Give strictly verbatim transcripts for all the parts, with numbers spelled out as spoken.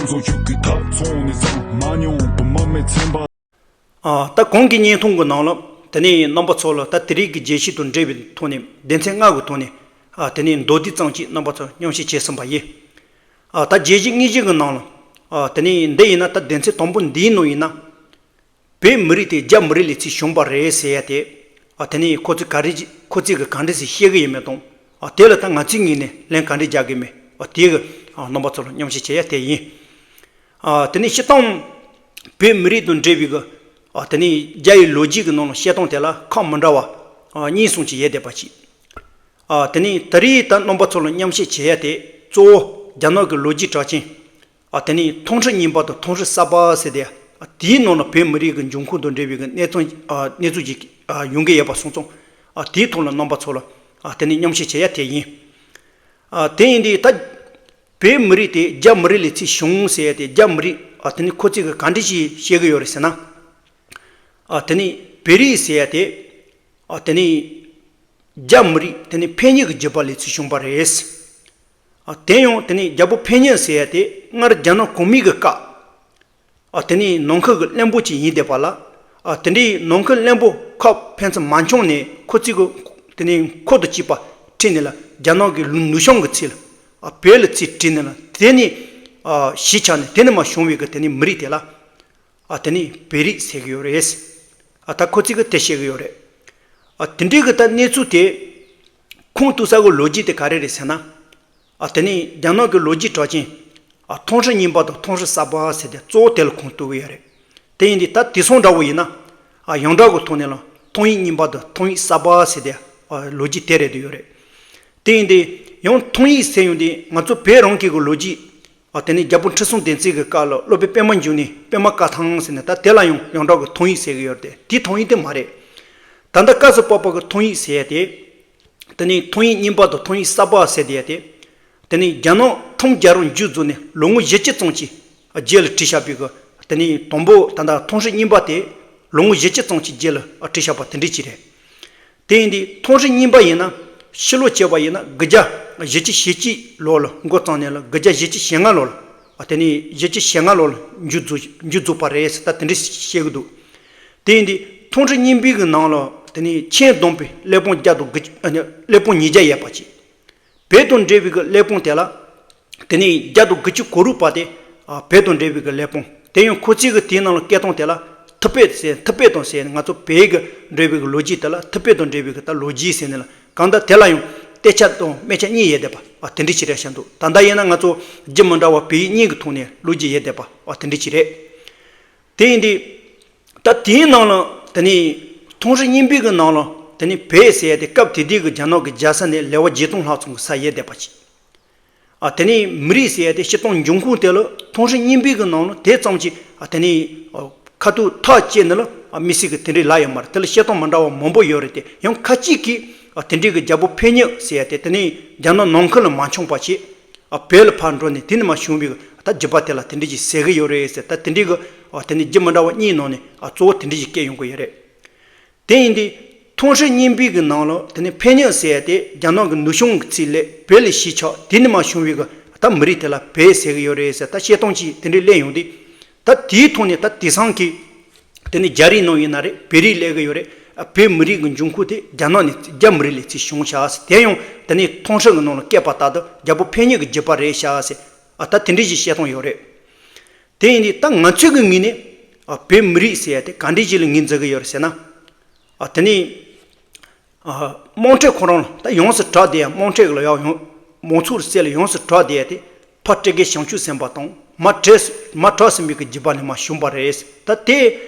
ཚོ་ཆུ་ཀི་ཐག་ཚོང་ནས་ཚང་མ་མྱོང་བུ་མ་མེད་ཚན་པ། ཨ། ད་གོང་གི་བརྙན་ཐུང་གི་ནང་ལ་དེ་ནས་རྣམ་པ་ཚོ་ལ་ད་དེ་རིང་གི་རྒྱས་བཤད་དང་འབྲེལ་བའི་ཐོག་ནས་སྡེ་ཚན་ལྔ་གི་ཐོག་ནས། ཨ། དེ་ནས་མདོར་བསྡུས་ཙམ་ཅིག་རྣམ་པ་ཚོར་མཉམ་བཤད་བྱས་ཟིན་པ་ཡིན། ཨ། ད་རྒྱས་བཤད་དངོས་གཞི་གི་ནང་ལ། ཨ། དེ་ནས་འདི་ཡིན་ན་ད་སྡེ་ཚན་དང་པོ་འདིའི་ནང་ཡིན་ན། བོད་མི་རིགས་དེ་རྒྱ་མི་རིགས་ལས་ཚུར་བྱུང་བ་རེད་ཟེར་ཡ་དེ། ཨ། དེ་ནས་ཁོ་ཚོས་ག་རེ་ཁོ་ཚོས་གི་ག་འདྲ་ཞིག་བཤད་གི་ཡོད་མེད་དང་། ཨ། དེ་ལ་ད་ང་ཚོའི་ངོས་ནས་ལན་ག་འདྲ་རྒྱག་གི་མེད། ཨ། དེ་གི། ཨ། རྣམ་པ་ཚོ་ལ་མཉམ་བཤད་བྱེད་ཡ་དེ་ཡིན། ཨ། དེ་ནས་སྤྱིར་བཏང་བོད་མི་རིགས་དང་འབྲེལ་བའི་གི། ཨ། དེ་ནས་རྒྱ་ཡི་ལོ་རྒྱུས་ཀྱི་ནང་ལ་བཤད་སྟངས་དེ་ལ་ཁག་མི་འདྲ་བ། ཨ། གཉིས་གསུམ་ཅིག་ཡོད་བསྡད་པ་ཅིག་ཨ། དེ་ནས་ད་རེས་ད་རྣམ་པ་ཚོ་ལ་མཉམ་བཤད་བྱེད་ཡ་དེ་གཙོ་བོ་རྒྱ་ནག་གི་ལོ་རྒྱུས་གྲགས་ཅན། ཨ། དེ་ནས་ཐང་ཧྲི་རྙིང་པ་དང་ཐང་ཧྲི་གསར་པ་ཟེར་ཏེ། ཨ། དེའི་ནང་ལ་བོད་མི་རིགས་ཀྱི་འབྱུང་ཁུངས་དང་འབྲེལ་བའི་གི་གནས་ཚུལ། ཨ། གནས་ཚུལ་ཅིག་ཨ། ཡོང་གི་ཡོད་པ་སོང་ཙང་། ཨ། དེའི་ཐོག་ལ་རྣམ་པ་ཚོ་ལ། ཨ། དེ་ནས་མཉམ་བཤད་བྱེད་ཡ་དེ་ཡིན། ཨ། དེ་ཡིན་དུས་ད་བོད་མི་རིགས་དེ་རྒྱ་མི་རིགས་ལས་ཚུར་བྱུང་ཟེར་ཡ་དེ་རྒྱ་མི་རིགས། ཨ། དེ་ནས་ཁོ་ཚོས་གི་ག་འདྲ་ཞིག་བཤད་གི་ཡོད་རེད་ཟེར་ན། ཨ། དེ་ནས་བོད་རིགས་ཟེར་ཡ་དེ། ཨ། དེ་ནས་རྒྱ་མི་རིགས་དེ་ནས་ཕན་ཉེ་གི་རྒྱུད་པ་ལས་ཚུར་བྱུང་བ་རེད། ཨ། དེ་ཡང་དེ་ནས་རྒྱལ་པོ་ཕན་ཉེ་ཟེར་ཡ་དེ་སྔར་རྒྱ་ནག་གོང་མའི་གི་སྐབས། ཨ། དེ་ནས་ནང་ཁུལ་གྱི་བློན་པོ་ཅིག་ཡིན་བསྡད་པ་ལ། ཨ། དེ་འདྲའི་ནང་ཁུལ་བློན་པོ་ཁག་ཕན་ཚུན་མ་འཆམ་ནས་ཁོ་ཚོས་གི་དེ་ནས་ཁོ་དང་གཅིག་པ་ཁྲིད་ནས་ལ་རྒྱ་ནག་གི་ལུ་ནུབ་བྱང་གི་ཚུར་ལ། ཨ། བོད་ལ་ཚུར་ཁྲིད་ནས་ལ་དེ་ནས། ཨ། གཞིས་ཆགས་ནས་དེ་ནས་མར་བྱུང་བའི་གི་དེ་ནས་མི་རིགས་དེ་ལ། ཨ། དེ་ནས་བོད་རིགས་ཟེར་གི་ཡོད་རེད། ཨ། ད་ཁོ་ཚོས་གི་དེ་བཤད་གི་ཡོད་རེད། ཨ། དེ་འདྲའི་གི་ད་གནས་ཚུལ་དེ་ཁུངས་གཏུགས་ས་གི་ལོ་རྒྱུས་དེ་ག་རེ་རེད་ཟེར་ན། ཨ། དེ་ནས་རྒྱ་ནག་གི་ལོ་རྒྱུས་གྲགས་ཅན། ཨ། ཐང་ཧྲི་རྙིང་པ་དང་ཐང་ཧྲི་གསར་པ་ཟེར་ཏེ་གཙོ་བོ་དེ་ལ་ཁུངས་གཏུགས་གི་ཡོད་རེད། དེ་ཡིན་དུས་ད་དེང་སང་འདྲ་བོ་ཡིན་ན། ཨ། ཡོངས་གྲགས་ཀྱི་ཐོག་ནས་ལ་ཐང་ཡིག་རྙིང་པ་དང་ཐང་ཡིག་གསར་པ་ཟེར་ཏེ། ཨ། ལོ་རྒྱུས་དེ་རེད་དུ་ཡོད་རེད། དེ་ཡིན་དུས་ཡང་ཐང་ཡིག་ཟེར་ཡོང་དུས་ང་ཚོ་བོད་རང་གི་གི་ལོ་རྒྱུས། ཨ། དེ་ནས་རྒྱལ་པོ་ཁྲི་སྲོང་ལྡེ་བཙན་གྱི་སྐབས་ལ་སློབ་དཔོན་པད་མ་འབྱུང་གནས་པད་མ་བཀའ་ཐང་ཟེར་ནས་ད་དེ་ལ་ཡང་ཡོངས་གྲགས་ཀྱི་ཐང་ཡིག་ཟེར་གི་ཡོད་རེད་དེ། དེ་ཐང་ཡིག་དེ་མ་རེད། ད་ལྟ་སྐབས་སུ་བབ་པ་གི་ཐང་ཡིག་ཟེར་ཡ་དེ། དེ་ནས་ཐང་ཡིག་རྙིང་པ་དང་ཐང་ཡིག་གསར་པ་ཟེར་དེ་ཡ་དེ། དེ་ནས་རྒྱ་ནག་ཐང་རྒྱལ་རབས་མཇུག་རྫོགས་ནས་ལོ་ངོ་བཞི་བཅུ་ཙམ་གྱི་རྗེས་ལ་བྲིས་བཞག་པའི་གི། དེ་ནས་དང་པོ་ད་ལྟ་ཐང་ཧྲི་རྙིང་པ་དེ་ལོ་ངོ་བཞི་བཅུ་ཙམ་གྱི་རྗེས་ལ་བྲིས་བཞག་པ་དེ་འདྲ་ཅིག་རེད། དེ་ཡིན་དུས་ཐང་ཧྲི་རྙིང་པ་ཡིན་ན་ཕྱི་ལོ་བྱས་པ་ཡིན་ན་དགུ་བརྒྱ་བཞི་བཅུ་ཞེ་གཅིག་ལོ་ལ་འགོ་བརྩམས་ནས་ལ་དགུ་བརྒྱ་བཞི་བཅུ་ཞེ་ལྔ་ལོ་ལ། ཨ། དེ་ནས་བཞི་བཅུ་ཞེ་ལྔ་ལོ་ལ་མཇུག་རྫོགས་མཇུག་རྫོགས་པ་རེད་ཟེར་ད་དེ་འདྲ་བཤད་གི་འདུག་དེ་ཡིན་དུས་ཐང་ཧྲི་རྙིང་པའི་གི་ནང་ལ་དེ་ནས་མཁྱེན་བརྡུངས་པའི་གླེགས་བམ་བརྒྱ་དང་དགུ་བཅུ། ཨ་ནི་གླེགས་བམ་ཉིས་བརྒྱ་ཡོད་པ་ཅིག་བོད་དང་འབྲེལ་བའི་གི་གླེགས་བམ་དེ་ལ། དེ་ནས་བརྒྱ་དང་དགུ་བཅུ་གོ་དྲུག་པ་དེ། ཨ། བོད་དང་འབྲེལ་བའི་གི་གླེགས་བམ། དེ་ཡང་ཁོ་ཚོས་གི་དེའི་ནང་ལ་བཀོད་སྟངས་དེ་ལ་ཐུ་བྷོད་ཟེར། ཐུ་བྷོད་དང་ཟེར་ནས་ང་ཚོ་བོད་གི་འབྲེལ་བའི་གི་ལོ་རྒྱུས་དེ་ལ་ཐུ་བྷོད་དང་འབྲེལ་བའི་གི་ད་ལོ་རྒྱུས་ཟེར་ནས་ལ་གང་ལྟར་དེ་ལ་ཡང་གཏད་ཆ་དང་སྨད་ཆ་གཉིས་ཡོད་བསྡད་པ། ཨ། དེ་འདྲ་ཅིག་རེད་བཞག་འདུག་ད་ལྟ་ཡིན་ན་ང་ཚོ་རྒྱུད་མི་འདྲ་བ་བོད་ཡིག་གཉིས་ཀྱི་ཐོག་ནས་ལོ་རྒྱུས་ཡོད་བསྡད་པ། ཨ། དེ་འདྲ་ཅིག་རེད། དེ་ཡིན་དུས། ད་དེའི་ནང་ལ་དེ་ནས་ཐང་ཧྲི་རྙིང་པའི་གི་ནང་ལ་དེ་ནས་བོད་ཟེར་ཡ་དེ་སྐབས་དེ་དུས་ཀྱི་རྒྱ་ནག་གི་རྒྱལ་ས་ནས་ལེ་དབར་བརྒྱད་སྟོང་ལྷག་ཙམ་གྱི་ས་ཡོད་བསྡད་པ་ཅིག་ཨ། དེ་ནས་མི་རིགས་ཟེར་ཡ་དེ་སྤྱིར་བཏང་འབྱུང་ཁུངས་དེ་ལ་ཐང་ཧྲི་རྙིང་པའི་གི་ནང་ལ་དེ་ཙམ་གྱི། ཨ། དེ་ནས། ཨ། ཁ་ཐུག་ཐག་བཅད་ནས་ལ། ཨ། མི་སྲིད་ཀྱི་དེ་འདྲའི་ལ་ཡོད་མ་རེད། དེ་ལ་བཤད་སྟངས་མི་འདྲ་བ་མང་པོ་ཡོད་རེད་དེ། ཡང་ཁ་ཅིག་གིས། ཨ། དེ་འདྲའི་གི་རྒྱལ་པོ་ཕན་ཉེ་ཟེར་ཡ་དེ་དེ་ནས་རྒྱ་ནག་ནང་ཁུལ་ལ་མ་འཆམ་པ་བྱས། ཨ། བོད་ལ་ཕར་འགྲོ་ནས་དེ་ནས་མར་བྱུང་བའི་ད་རྒྱུད་པ་དེ་ལ་དེ་འདྲ་ཞིག་ཟེར་གི་ཡོད་རེད་ཟེར། ད་དེ་འདྲའི་གི། ཨ། དེ་ནས་རྒྱུད་མི་འདྲ་བ་གཉིས་ནང་ནས། ཨ། གཙོ་བོ་དེ་འདྲ་ཞིག་བཀོད་ཡོང་གི་ཡོད་རེད། དེ་ཡིན་དུས་ཐང་ཧྲི་རྙིང་པའི་གི་ནང་ལ་དེ་ནས་ཕན་ཉེ་ཟེར་ཡ་དེ་རྒྱ་ནག་གི་ནུབ་བྱང་གི་ཚུར་ལ་བོད་ལ་གཞིས་ཆགས། དེ་ནས་མར་བྱུང་བའི་གི་ད་མི་རིགས་དེ་ལ་བོད་ཟེར་གི་ཡོད་རེད་ཟེར། ད་བཤད་སྟངས་ཅིག་དེ་འདྲའི་སླེབས་ཡོང་དུས། ད་དེའི་ཐོག་ནས་ད་དེང་སང་གི་དེ་ནས་རྒྱ་རིགས་ནང་ཡིན་ན་རེད། བོད་རིགས་སླེབས་གི་ཡོད་རེད། ཨ། བོད་མི་རིགས་ཀྱི་འབྱུང་ཁུངས་དེ་རྒྱ་ནག་ནས་རྒྱ་མི་རིགས་ལས་ཚུར་བྱུང་ཤག་ཟེར། དེ་ཡང་དེ་ནས་ཐང་ཧྲི་གི་ནང་ལ་བཀོད་པ་ལྟར་དུ་རྒྱལ་པོ་ཕན་ཉེ་གི་རྒྱུད་པ་རེད་ཤག་ཟེར། ཨ། ད་དེ་འདྲ་ཞིག་བཤད་སྟངས་ཡོད་རེད། དེ་ཡིན་དུས་ད་ང་ཚོའི་གི་ངོས་ནས། ཨ། བོད་མི་རིགས་ཟེར་ཡ་དེ་ག་འདྲ་ཞིག་ལ་ངོས་འཛིན་གི་ཡོད་རེད་ཟེར་ན། ཨ། དེ་ནས། ཨ། དམངས་ཁྲོད་ཁོ་རང་ལ་ད་ཡོངས་སུ་གྲགས་བསྡད་ཡ། དམངས་ཁྲོད་ལ་ཡང་ཡོང་། མང་ཚོགས་རྩལ་ལ་ཡོངས་སུ་གྲགས་བསྡད་ཡ་དེ་ཕ་སྤྲེལ་རྒན་བྱང་ཆུབ་སེམས་དཔའ་དང་མ་བྲག་མ་བྲག་སྲིན་པོའི་གི་རྒྱུད་པ་ནས་མར་བྱུང་བ་རེད། ད་དེ་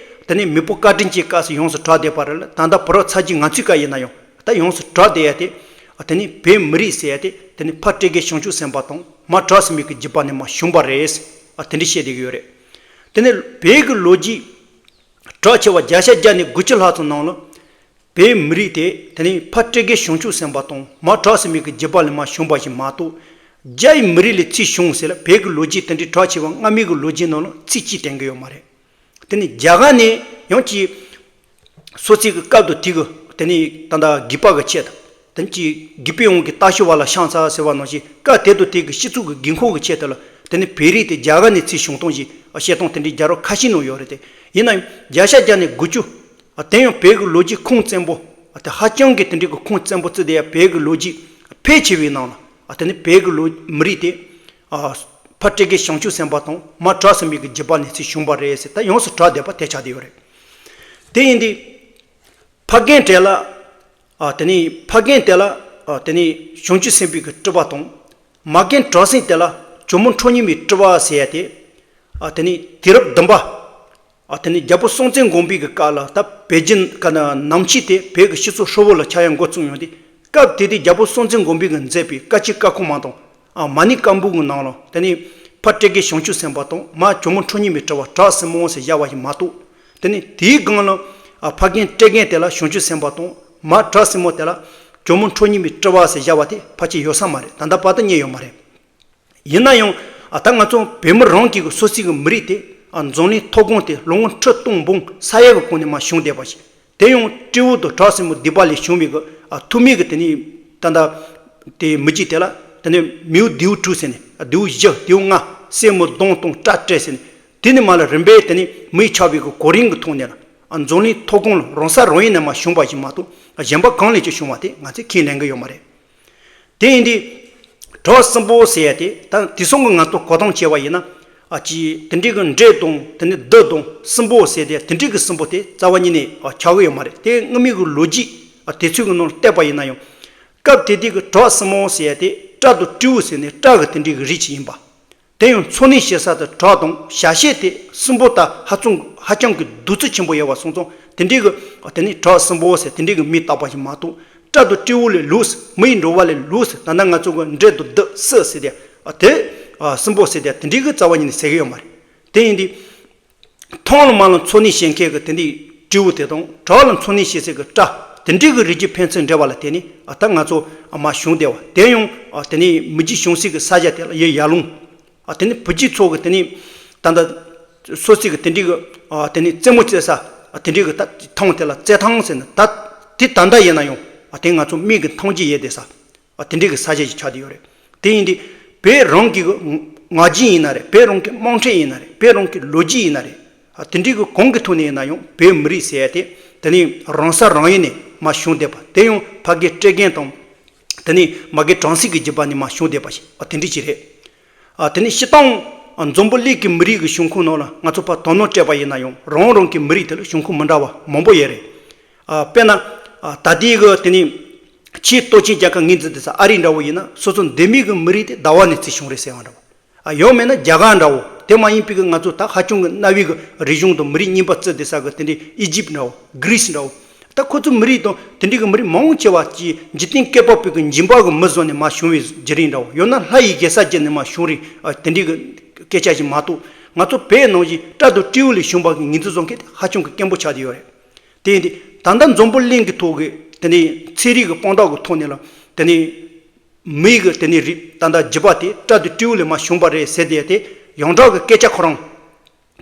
དེ་ནས་མེས་པོ་བཀའ་དྲིན་ཅན་སྐབས་སུ་ཡོངས་སུ་གྲགས་བསྡད་པ་རེད་ལ། ད་ལྟ་བུ་རབས་ཚ་རྒྱུད་ང་ཚོའི་སྐབས་ཡིན་ན་ཡང་ད་ཡོངས་སུ་གྲགས་བསྡད་ཡ་དེ། ཨ། དེ་ནས་བོད་མི་རིགས་ཟེར་ཡ་དེ་དེ་ནས་ཕ་སྤྲེལ་རྒན་བྱང་ཆུབ་སེམས་དཔའ་དང་མ་བྲག་སྲིན་པོའི་གི་རྒྱུད་པ་ནས་མར་བྱུང་བ་རེད། ཨ། དེ་འདྲ་བཤད་བསྡད་གི་ཡོད་རེད། དེ་ནས་བོད་ཀྱི་ལོ་རྒྱུས་གྲགས་ཆེ་བ་བརྒྱ་ཆ་བརྒྱ་ནས་དགུ་བཅུ་ལྷག་ཙམ་ནང་ལ། བོད་མི་རིགས་དེ་དེ་ནས་ཕ་སྤྲེལ་རྒན་བྱང་ཆུབ་སེམས་དཔའ་དང་མ་བྲག་སྲིན་པོའི་གི་རྒྱུད་པ་ལས་མར་བྱུང་བ་ཞིག་མ་གཏོགས། རྒྱ་ཡི་མི་རིགས་ལས་ཚུར་བྱུང་ཟེར་ལ་བོད་ཀྱི་ལོ་རྒྱུས་དེ་འདྲའི་གྲགས་ཆེ་བ་སྔ་མའི་གི་ལོ་རྒྱུས་ནང་ལ་ཚིག་གཅིག་བསྟན་གི་ཡོད་མ་རེད། དེ་ནས་རྒྱ་གར་ནས་ཡང་ཅིག་སོ་སོའི་གི་སྐབས་དང་དུས་ཀྱི་དེ་ནས་ད་ལྟ་སྒེར་པ་གི་ཆེད་དུ། དེ་ནས་ཅིག་སྒེར་པའི་དབང་གིས་རྟ་ཤི་བ་ལ་ཤ་ཚ་ཟེར་བ་ནང་བཞིན་སྐབས་དེ་དང་དུས་ཀྱི་སྤྱི་ཚོགས་ཀྱི་དགོས་མཁོ་གི་ཆེད་དུ་ལ་ དེ་ནི་བོད་རིགས་དེ་རྒྱ་གར་ནས་ཚུར་བྱུང་སྟངས་ཤིག་བཤད་སྟངས་དེ་འདྲའི་རྒྱལ་རབས་ཁ་ཤས་ནང་ཡོད་རེད་དེ། ཡིན་ན་ཡང་བརྒྱ་ཆ་བརྒྱ་ནས་དགུ་བཅུ། དེ་ཡང་བོད་ཀྱི་ལོ་རྒྱུས་ཁུངས་བཙན་པོ། དེ་ཧ་ཅང་གི་དེ་འདྲའི་གི་ཁུངས་བཙན་པོ་བརྩི་བསྡད་ཡ་བོད་ཀྱི་ལོ་རྒྱུས་ཕལ་ཆེ་བའི་ནང་ལ། དེ་ནི་བོད་ཀྱི་ལོ་མི་རིགས་དེ། ཕ་སྤྲེལ་རྒན་བྱང་ཆུབ་སེམས་དཔའ་དང་མ་བྲག་སྲིན་པོའི་གི་རྒྱུད་པ་ནས་ཚུར་བྱུང་བ་རེད་ཟེར། ད་ཡོངས་སུ་གྲགས་བསྡད་པ་དེ་ཆགས་བསྡད་ཡོད་རེད། དེ་ཡིན་དུས། ཕ་རྒན་དེ་ལ། ཨ། དེ་ནས་ཕ་རྒན་དེ་ལ། ཨ། དེ་ནས་བྱང་ཆུབ་སེམས་དཔའི་གི་སྤྲུལ་པ་དང་། མ་རྒན་བྲག་སྲིན་དེ་ལ་ཇོ་མོ་ཁྲོ་གཉེར་མའི་སྤྲུལ་པ་ཟེར་ཡ་དེ། ཨ། དེ་ནས་དུས་རབས་བདུན་པ། ཨ། དེ་ནས་རྒྱལ་པོ་སྲོང་བཙན་སྒམ་པོའི་གི་སྐབས་ལ། ད་བོད་བརྒྱུད་ཀ་ན་ནམ་ཕྱེད་དེ་བོད་ཀྱི་སྤྱི་ཚོགས་ཧྲིལ་བོ་ལ་ཆགས་ཡ་འགོ་བཙུགས་ཡོང་དུས། སྐབས་དེ་དུས་རྒྱལ་པོ་སྲོང་བཙན་སྒམ་པོའི་གི་མཛད་པའི་བཀའ་ཆོས་བཀའ་ཁོལ་མ་དང་། ཨ། མ་ཎི་བཀའ་འབུམ་གྱི་ནང་ལ་དེ་ནས་ཕ་སྤྲེལ་རྒན་བྱང་ཆུབ་སེམས་དཔའ་དང་མ་ཇོ་མོ་ཁྲོ་གཉེར་མའི་སྤྲུལ་པ་བྲག་སྲིན་མོ་ཟེར་བཞག་པ་ཞིག་མ་གཏོགས། དེ་ནས་དེའི་སྒང་ལ། ཨ། ཕ་རྒན་སྤྲེལ་རྒན་དེ་ལ་བྱང་ཆུབ་སེམས་དཔའ་དང་མ་བྲག་སྲིན་མོ་དེ་ལ་ཇོ་མོ་ཁྲོ་གཉེར་མའི་སྤྲུལ་པ་ཟེར་བཞག་པ་དེ་ཕལ་ཆེར་ཡོད་ས་མ་རེད། ད་ལྟ་བར་དུ་རྙེད་ཡོད་མ་རེད། ཡིན་ན་ཡང་། ཨ། ད་ང་ཚོ་བོད་མི་རང་གི་གི་སོ་སོའི་གི་མི་རིགས་དེ། ཨ། འཛམ་གླིང་མཐོ་སྒང་དེ་ལོ་ངོ་ཁྲི་སྟོང་འབུམ་ས་ཡ་གི་གོང་ནས་མར་བྱུང་བསྡད་པ་ཞིག་དེ་ཡང་སྤྲེའུ་དང་བྲག་སྲིན་མོ་སྡིག་པ་ལས་བྱུང་བའི་གི། ཨ། ཐུག་མིའི་གི་དེ་ནས་ད་ལྟ་དེ་མི་རྒྱུད་དེ་ལ་དེ་ནས་མིའུ་ལྡེའུ་དྲུག་ཟེར་ནས། ཨ། ལྡེའུ་བཞི་ལྡེའུ་ལྔ། སྲས་མོ་ལྡོང་དང་སྐྲ་སྤྲེལ་ཟེར་ནས། དེ་ནས་མར་ལ་རིམ་པས་དེ་ནས་མིའི་ཆགས་པའི་གི་གོ་རིམ་གི་ཐོག་ནས་ལ། ཨ། འཛམ་གླིང་མཐོ་སྒང་ལ་རང་ས་རང་ཡུལ་ནས་མར་བྱུང་བ་ཞིག་མ་གཏོགས། ཨ། གཞན་པ་གང་ལས་ཀྱང་བྱུང་བ་དེ་ང་ཚོས་ཁས་ལེན་གི་ཡོད་མ་རེད། དེ་ཡིན་དུས། བྲག་སྲིན་པོ་ཟེར་ཡ་དེ་ད་དེང་སང་གི་ང་ཚོ་གོ་སྟངས་བྱས་པ་ཡིན་ན། ཨ། ཅིག་དེ་འདྲའི་གི་འདྲེ་དང་དེ་ནས་བདུད་དང་སྲིན་པོ་ཟེར་དེ་དེ་འདྲའི་གི་སྲིན་པོ་དེ་རྩ་བ་ཉིད་ནས། ཨ། ཆགས་གི་ཡོད་མ་རེད། དེ་སྔོན་མའི་གི་ལོ་རྒྱུས། ཨ། དེ་ཚོའི་གི་ནང་བལྟས་པ་ཡིན་ན་ཡང་། སྐབས་དེ་དུས་གི་བྲག་སྲིན་མོ་ཟེར་ཡ་དེ་སྤྲ་དང་སྤྲེའུ་ཟེར་ནས་སྤྲ་གི་དེ་འདྲའི་གི་རིགས་ཅིག་ཡིན་པ། དེ་ཡང་འཚོ་གནས་བྱེད་ས་དེ་བྲག་དང་བྱ་ཤེད་དེ་སྲིན་པོ་དང་ཧ་ཅང་ཧ་ཅང་གི་གདུག་རྩུབ་ཆེན་པོ་ཡོད་པ་སོང་ཙང་། དེ་འདྲའི་གི། ཨ། དེ་ནི་བྲག་སྲིན་པོ་ཟེར་དེ་འདྲའི་གི་མིང་བཏགས་པ་ཞིག་མ་གཏོགས། སྤྲ་དང་སྤྲེའུ་ལས་ལོགས་སུ། མི་ཡི་འགྲོ་བ་ལས་ལོགས་སུ། ད་ལྟ་ང་ཚོ་གི་འདྲེ་དང་བདུད་སྲི་ཟེར་དེ། ཨ། དེ། ཨ། སྲིན་པོ་ཟེར་དེ་དེ་འདྲའི་གི་རྩ་བ་ཉིད་ནས་ཟེར་གི་ཡོད་མ་རེད། དེ་ཡིན་དུས། ཐང་ལ་མ་ལ་འཚོ་གནས་བྱེད་མཁན་གི་དེ་འདྲའི་སྤྲེའུ་དེ་དང་བྲག་ལ་འཚོ་གནས་བྱེད་སའི་གི་སྤྲ། དེ་འདྲའི་གི་རིགས་ཀྱི་ཕན་ཚུན་འབྲེལ་བ་ལ་བརྟེན་ནས། ཨ། ད་ང་ཚོ། ཨ། མར་བྱུང་བསྡད་པ་དེ་ཡང་། ཨ། དེ་ནས་མི་རྒྱུད་བྱུང་སའི་གི་ས་ཆ་དེ་ལ་ཡ་ཡར་ཀླུང་། ཨ། དེ་ནས་བུ་རྒྱུད་ཚོ་གི་དེ་ནས་ད་ལྟ་སོ་སོའི་གི་དེ་འདྲའི་གི། ཨ། དེ་ནས་རྩེད་མོ་རྩེ་ས། ཨ། དེ་འདྲའི་གི་ད་ཐང་དེ་ལ་རྩེད་ཐང་ཟེར་ནས། ད་དེ་ད་ལྟ་ཡིན་ན་ཡང་། ཨ། དེ་ང་ཚོ་མིའི་གི་ཐང་ཆེན་ཡོད་བསྡད་ས། ཨ། དེ་འདྲའི་གི་ས་ཆ་ཞིག་ཆགས་བསྡད་ཡོད་རེད། དེ་ཡིན་དུས་བོད་རང་གི་གི་ངག་རྒྱུན་ཡིན་ན་རེད། བོད་རང་གི་དམངས་ཁྲོད་ཡིན་ན་རེད། བོད་རང་གི་ལོ་རྒྱུས་ཡིན་ན་རེད། ཨ། དེ་འདྲའི་གི་གང་གི་ཐོག་ནས་ཡིན་ན་ཡང་བོད་མི་རིགས་ཟེར་ཡ་དེ་དེ་ནས་རང་ས་རང་ཡུལ་ནས་མར་བྱུང་བསྡད་པ། དེ་ཡང་ཕ་རྒན་སྤྲེལ་རྒན་དང་། དེ་ནས་མ་རྒན་བྲག་སྲིན་གྱི་རྒྱུད་པ་ནས་མར་བྱུང་བསྡད་པ་ཞིག་ཨ། དེ་འདྲ་ཅིག་རེད། ཨ། དེ་ནས་སྤྱིར་བཏང་། ཨ། འཛམ་བུ་གླིང་གི་མི་རིགས་ཀྱི་བྱུང་ཁུངས་ནང་ལ་ང་ཚོ་ཕར་དོ་སྣང་སྤྲད་པ་ཡིན་ན་ཡང་རང་རང་གི་མི་རིགས་དེ་ལ་བྱུང་ཁུངས་མི་འདྲ་བ་མང་པོ་ཡོད་རེད། ཨ། དཔེར་ན། ཨ། ད་ལྟའི་གི་དེ་ནས་ཆེས་སྟོབས་ཆེན་རྒྱལ་ཁབ་ངོས་འཛིན་བསྡད་ས་ཨ་རི་འདྲ་བོ་ཡིན་ན། སོ་སོ་འདི་མི་གི་མི་རིགས་དེ་ཟླ་བ་ནས་ཚུར་བྱུང་རེད་ཟེར་བ་འདྲ་བོ། ཨ། ཡང་མིན་ན་རྒྱ་གར་འདྲ་བོ། དེ་མ་ཡིན་པའི་གི་ང་ཚོ་ད་ཧ་ཅང་གི་གནའ་བོའི་གི་རིག་གཞུང་དང་མི་རིགས་རྙིང་པ་བརྩི་བསྡད་ས་གི་དེ་འདྲའི་ཨི་ཇིབ་འདྲ་བོ། གྷི་རིས་འདྲ་བོ། ད་ཁོ་ཚོའི་མི་རིགས་དང་དེ་འདྲའི་གི་མི་རིགས་མང་ཆེ་བ་ཅིག་འཇིག་རྟེན་བསྐལ་པ་པོའི་གི་འཇིགས་པ་གི་མུ་བཟུང་ནས་མར་བྱུང་བའི་བརྒྱུད་རིམ་འདྲ་བོ། ཡང་ན་ལྷ་ཡི་གེ་སར་རྒྱུད་ནས་མར་བྱུང་རིགས། ཨ། དེ་འདྲའི་གི་སྐད་ཆ་ཞིག་མ་གཏོགས། ང་ཚོ་བོད་ནང་བཞིན་སྤྲ་དང་སྤྲེའུ་ལས་བྱུང་བ་གི་ངོས་འཛིན་བཟོ་མཁན་དེ་ཧ་ཅང་གི་དཀོན་པོ་ཆགས་བསྡད་ཡོད་རེད། དེ་ཡིན་དུས་ད་ལྟ་འཛམ་བུ་གླིང་གི་ཐོག་གི་དེ་ནས་ཚན་རིག་གི་དཔང་རྟགས་ཀྱི་ཐོག་ནས་ལ། དེ་ནས་མིའི་གི་དེ་ནས་རིགས་ད་ལྟ་རྒྱུད་པ་དེ་སྤྲ་དང་སྤྲེའུ་ལས་མར་བྱུང་བ་རེད་ཟེར་དེ་དེ་ཡོངས་གྲགས་ཀྱི་སྐད་ཆ་ཁོ་རང་།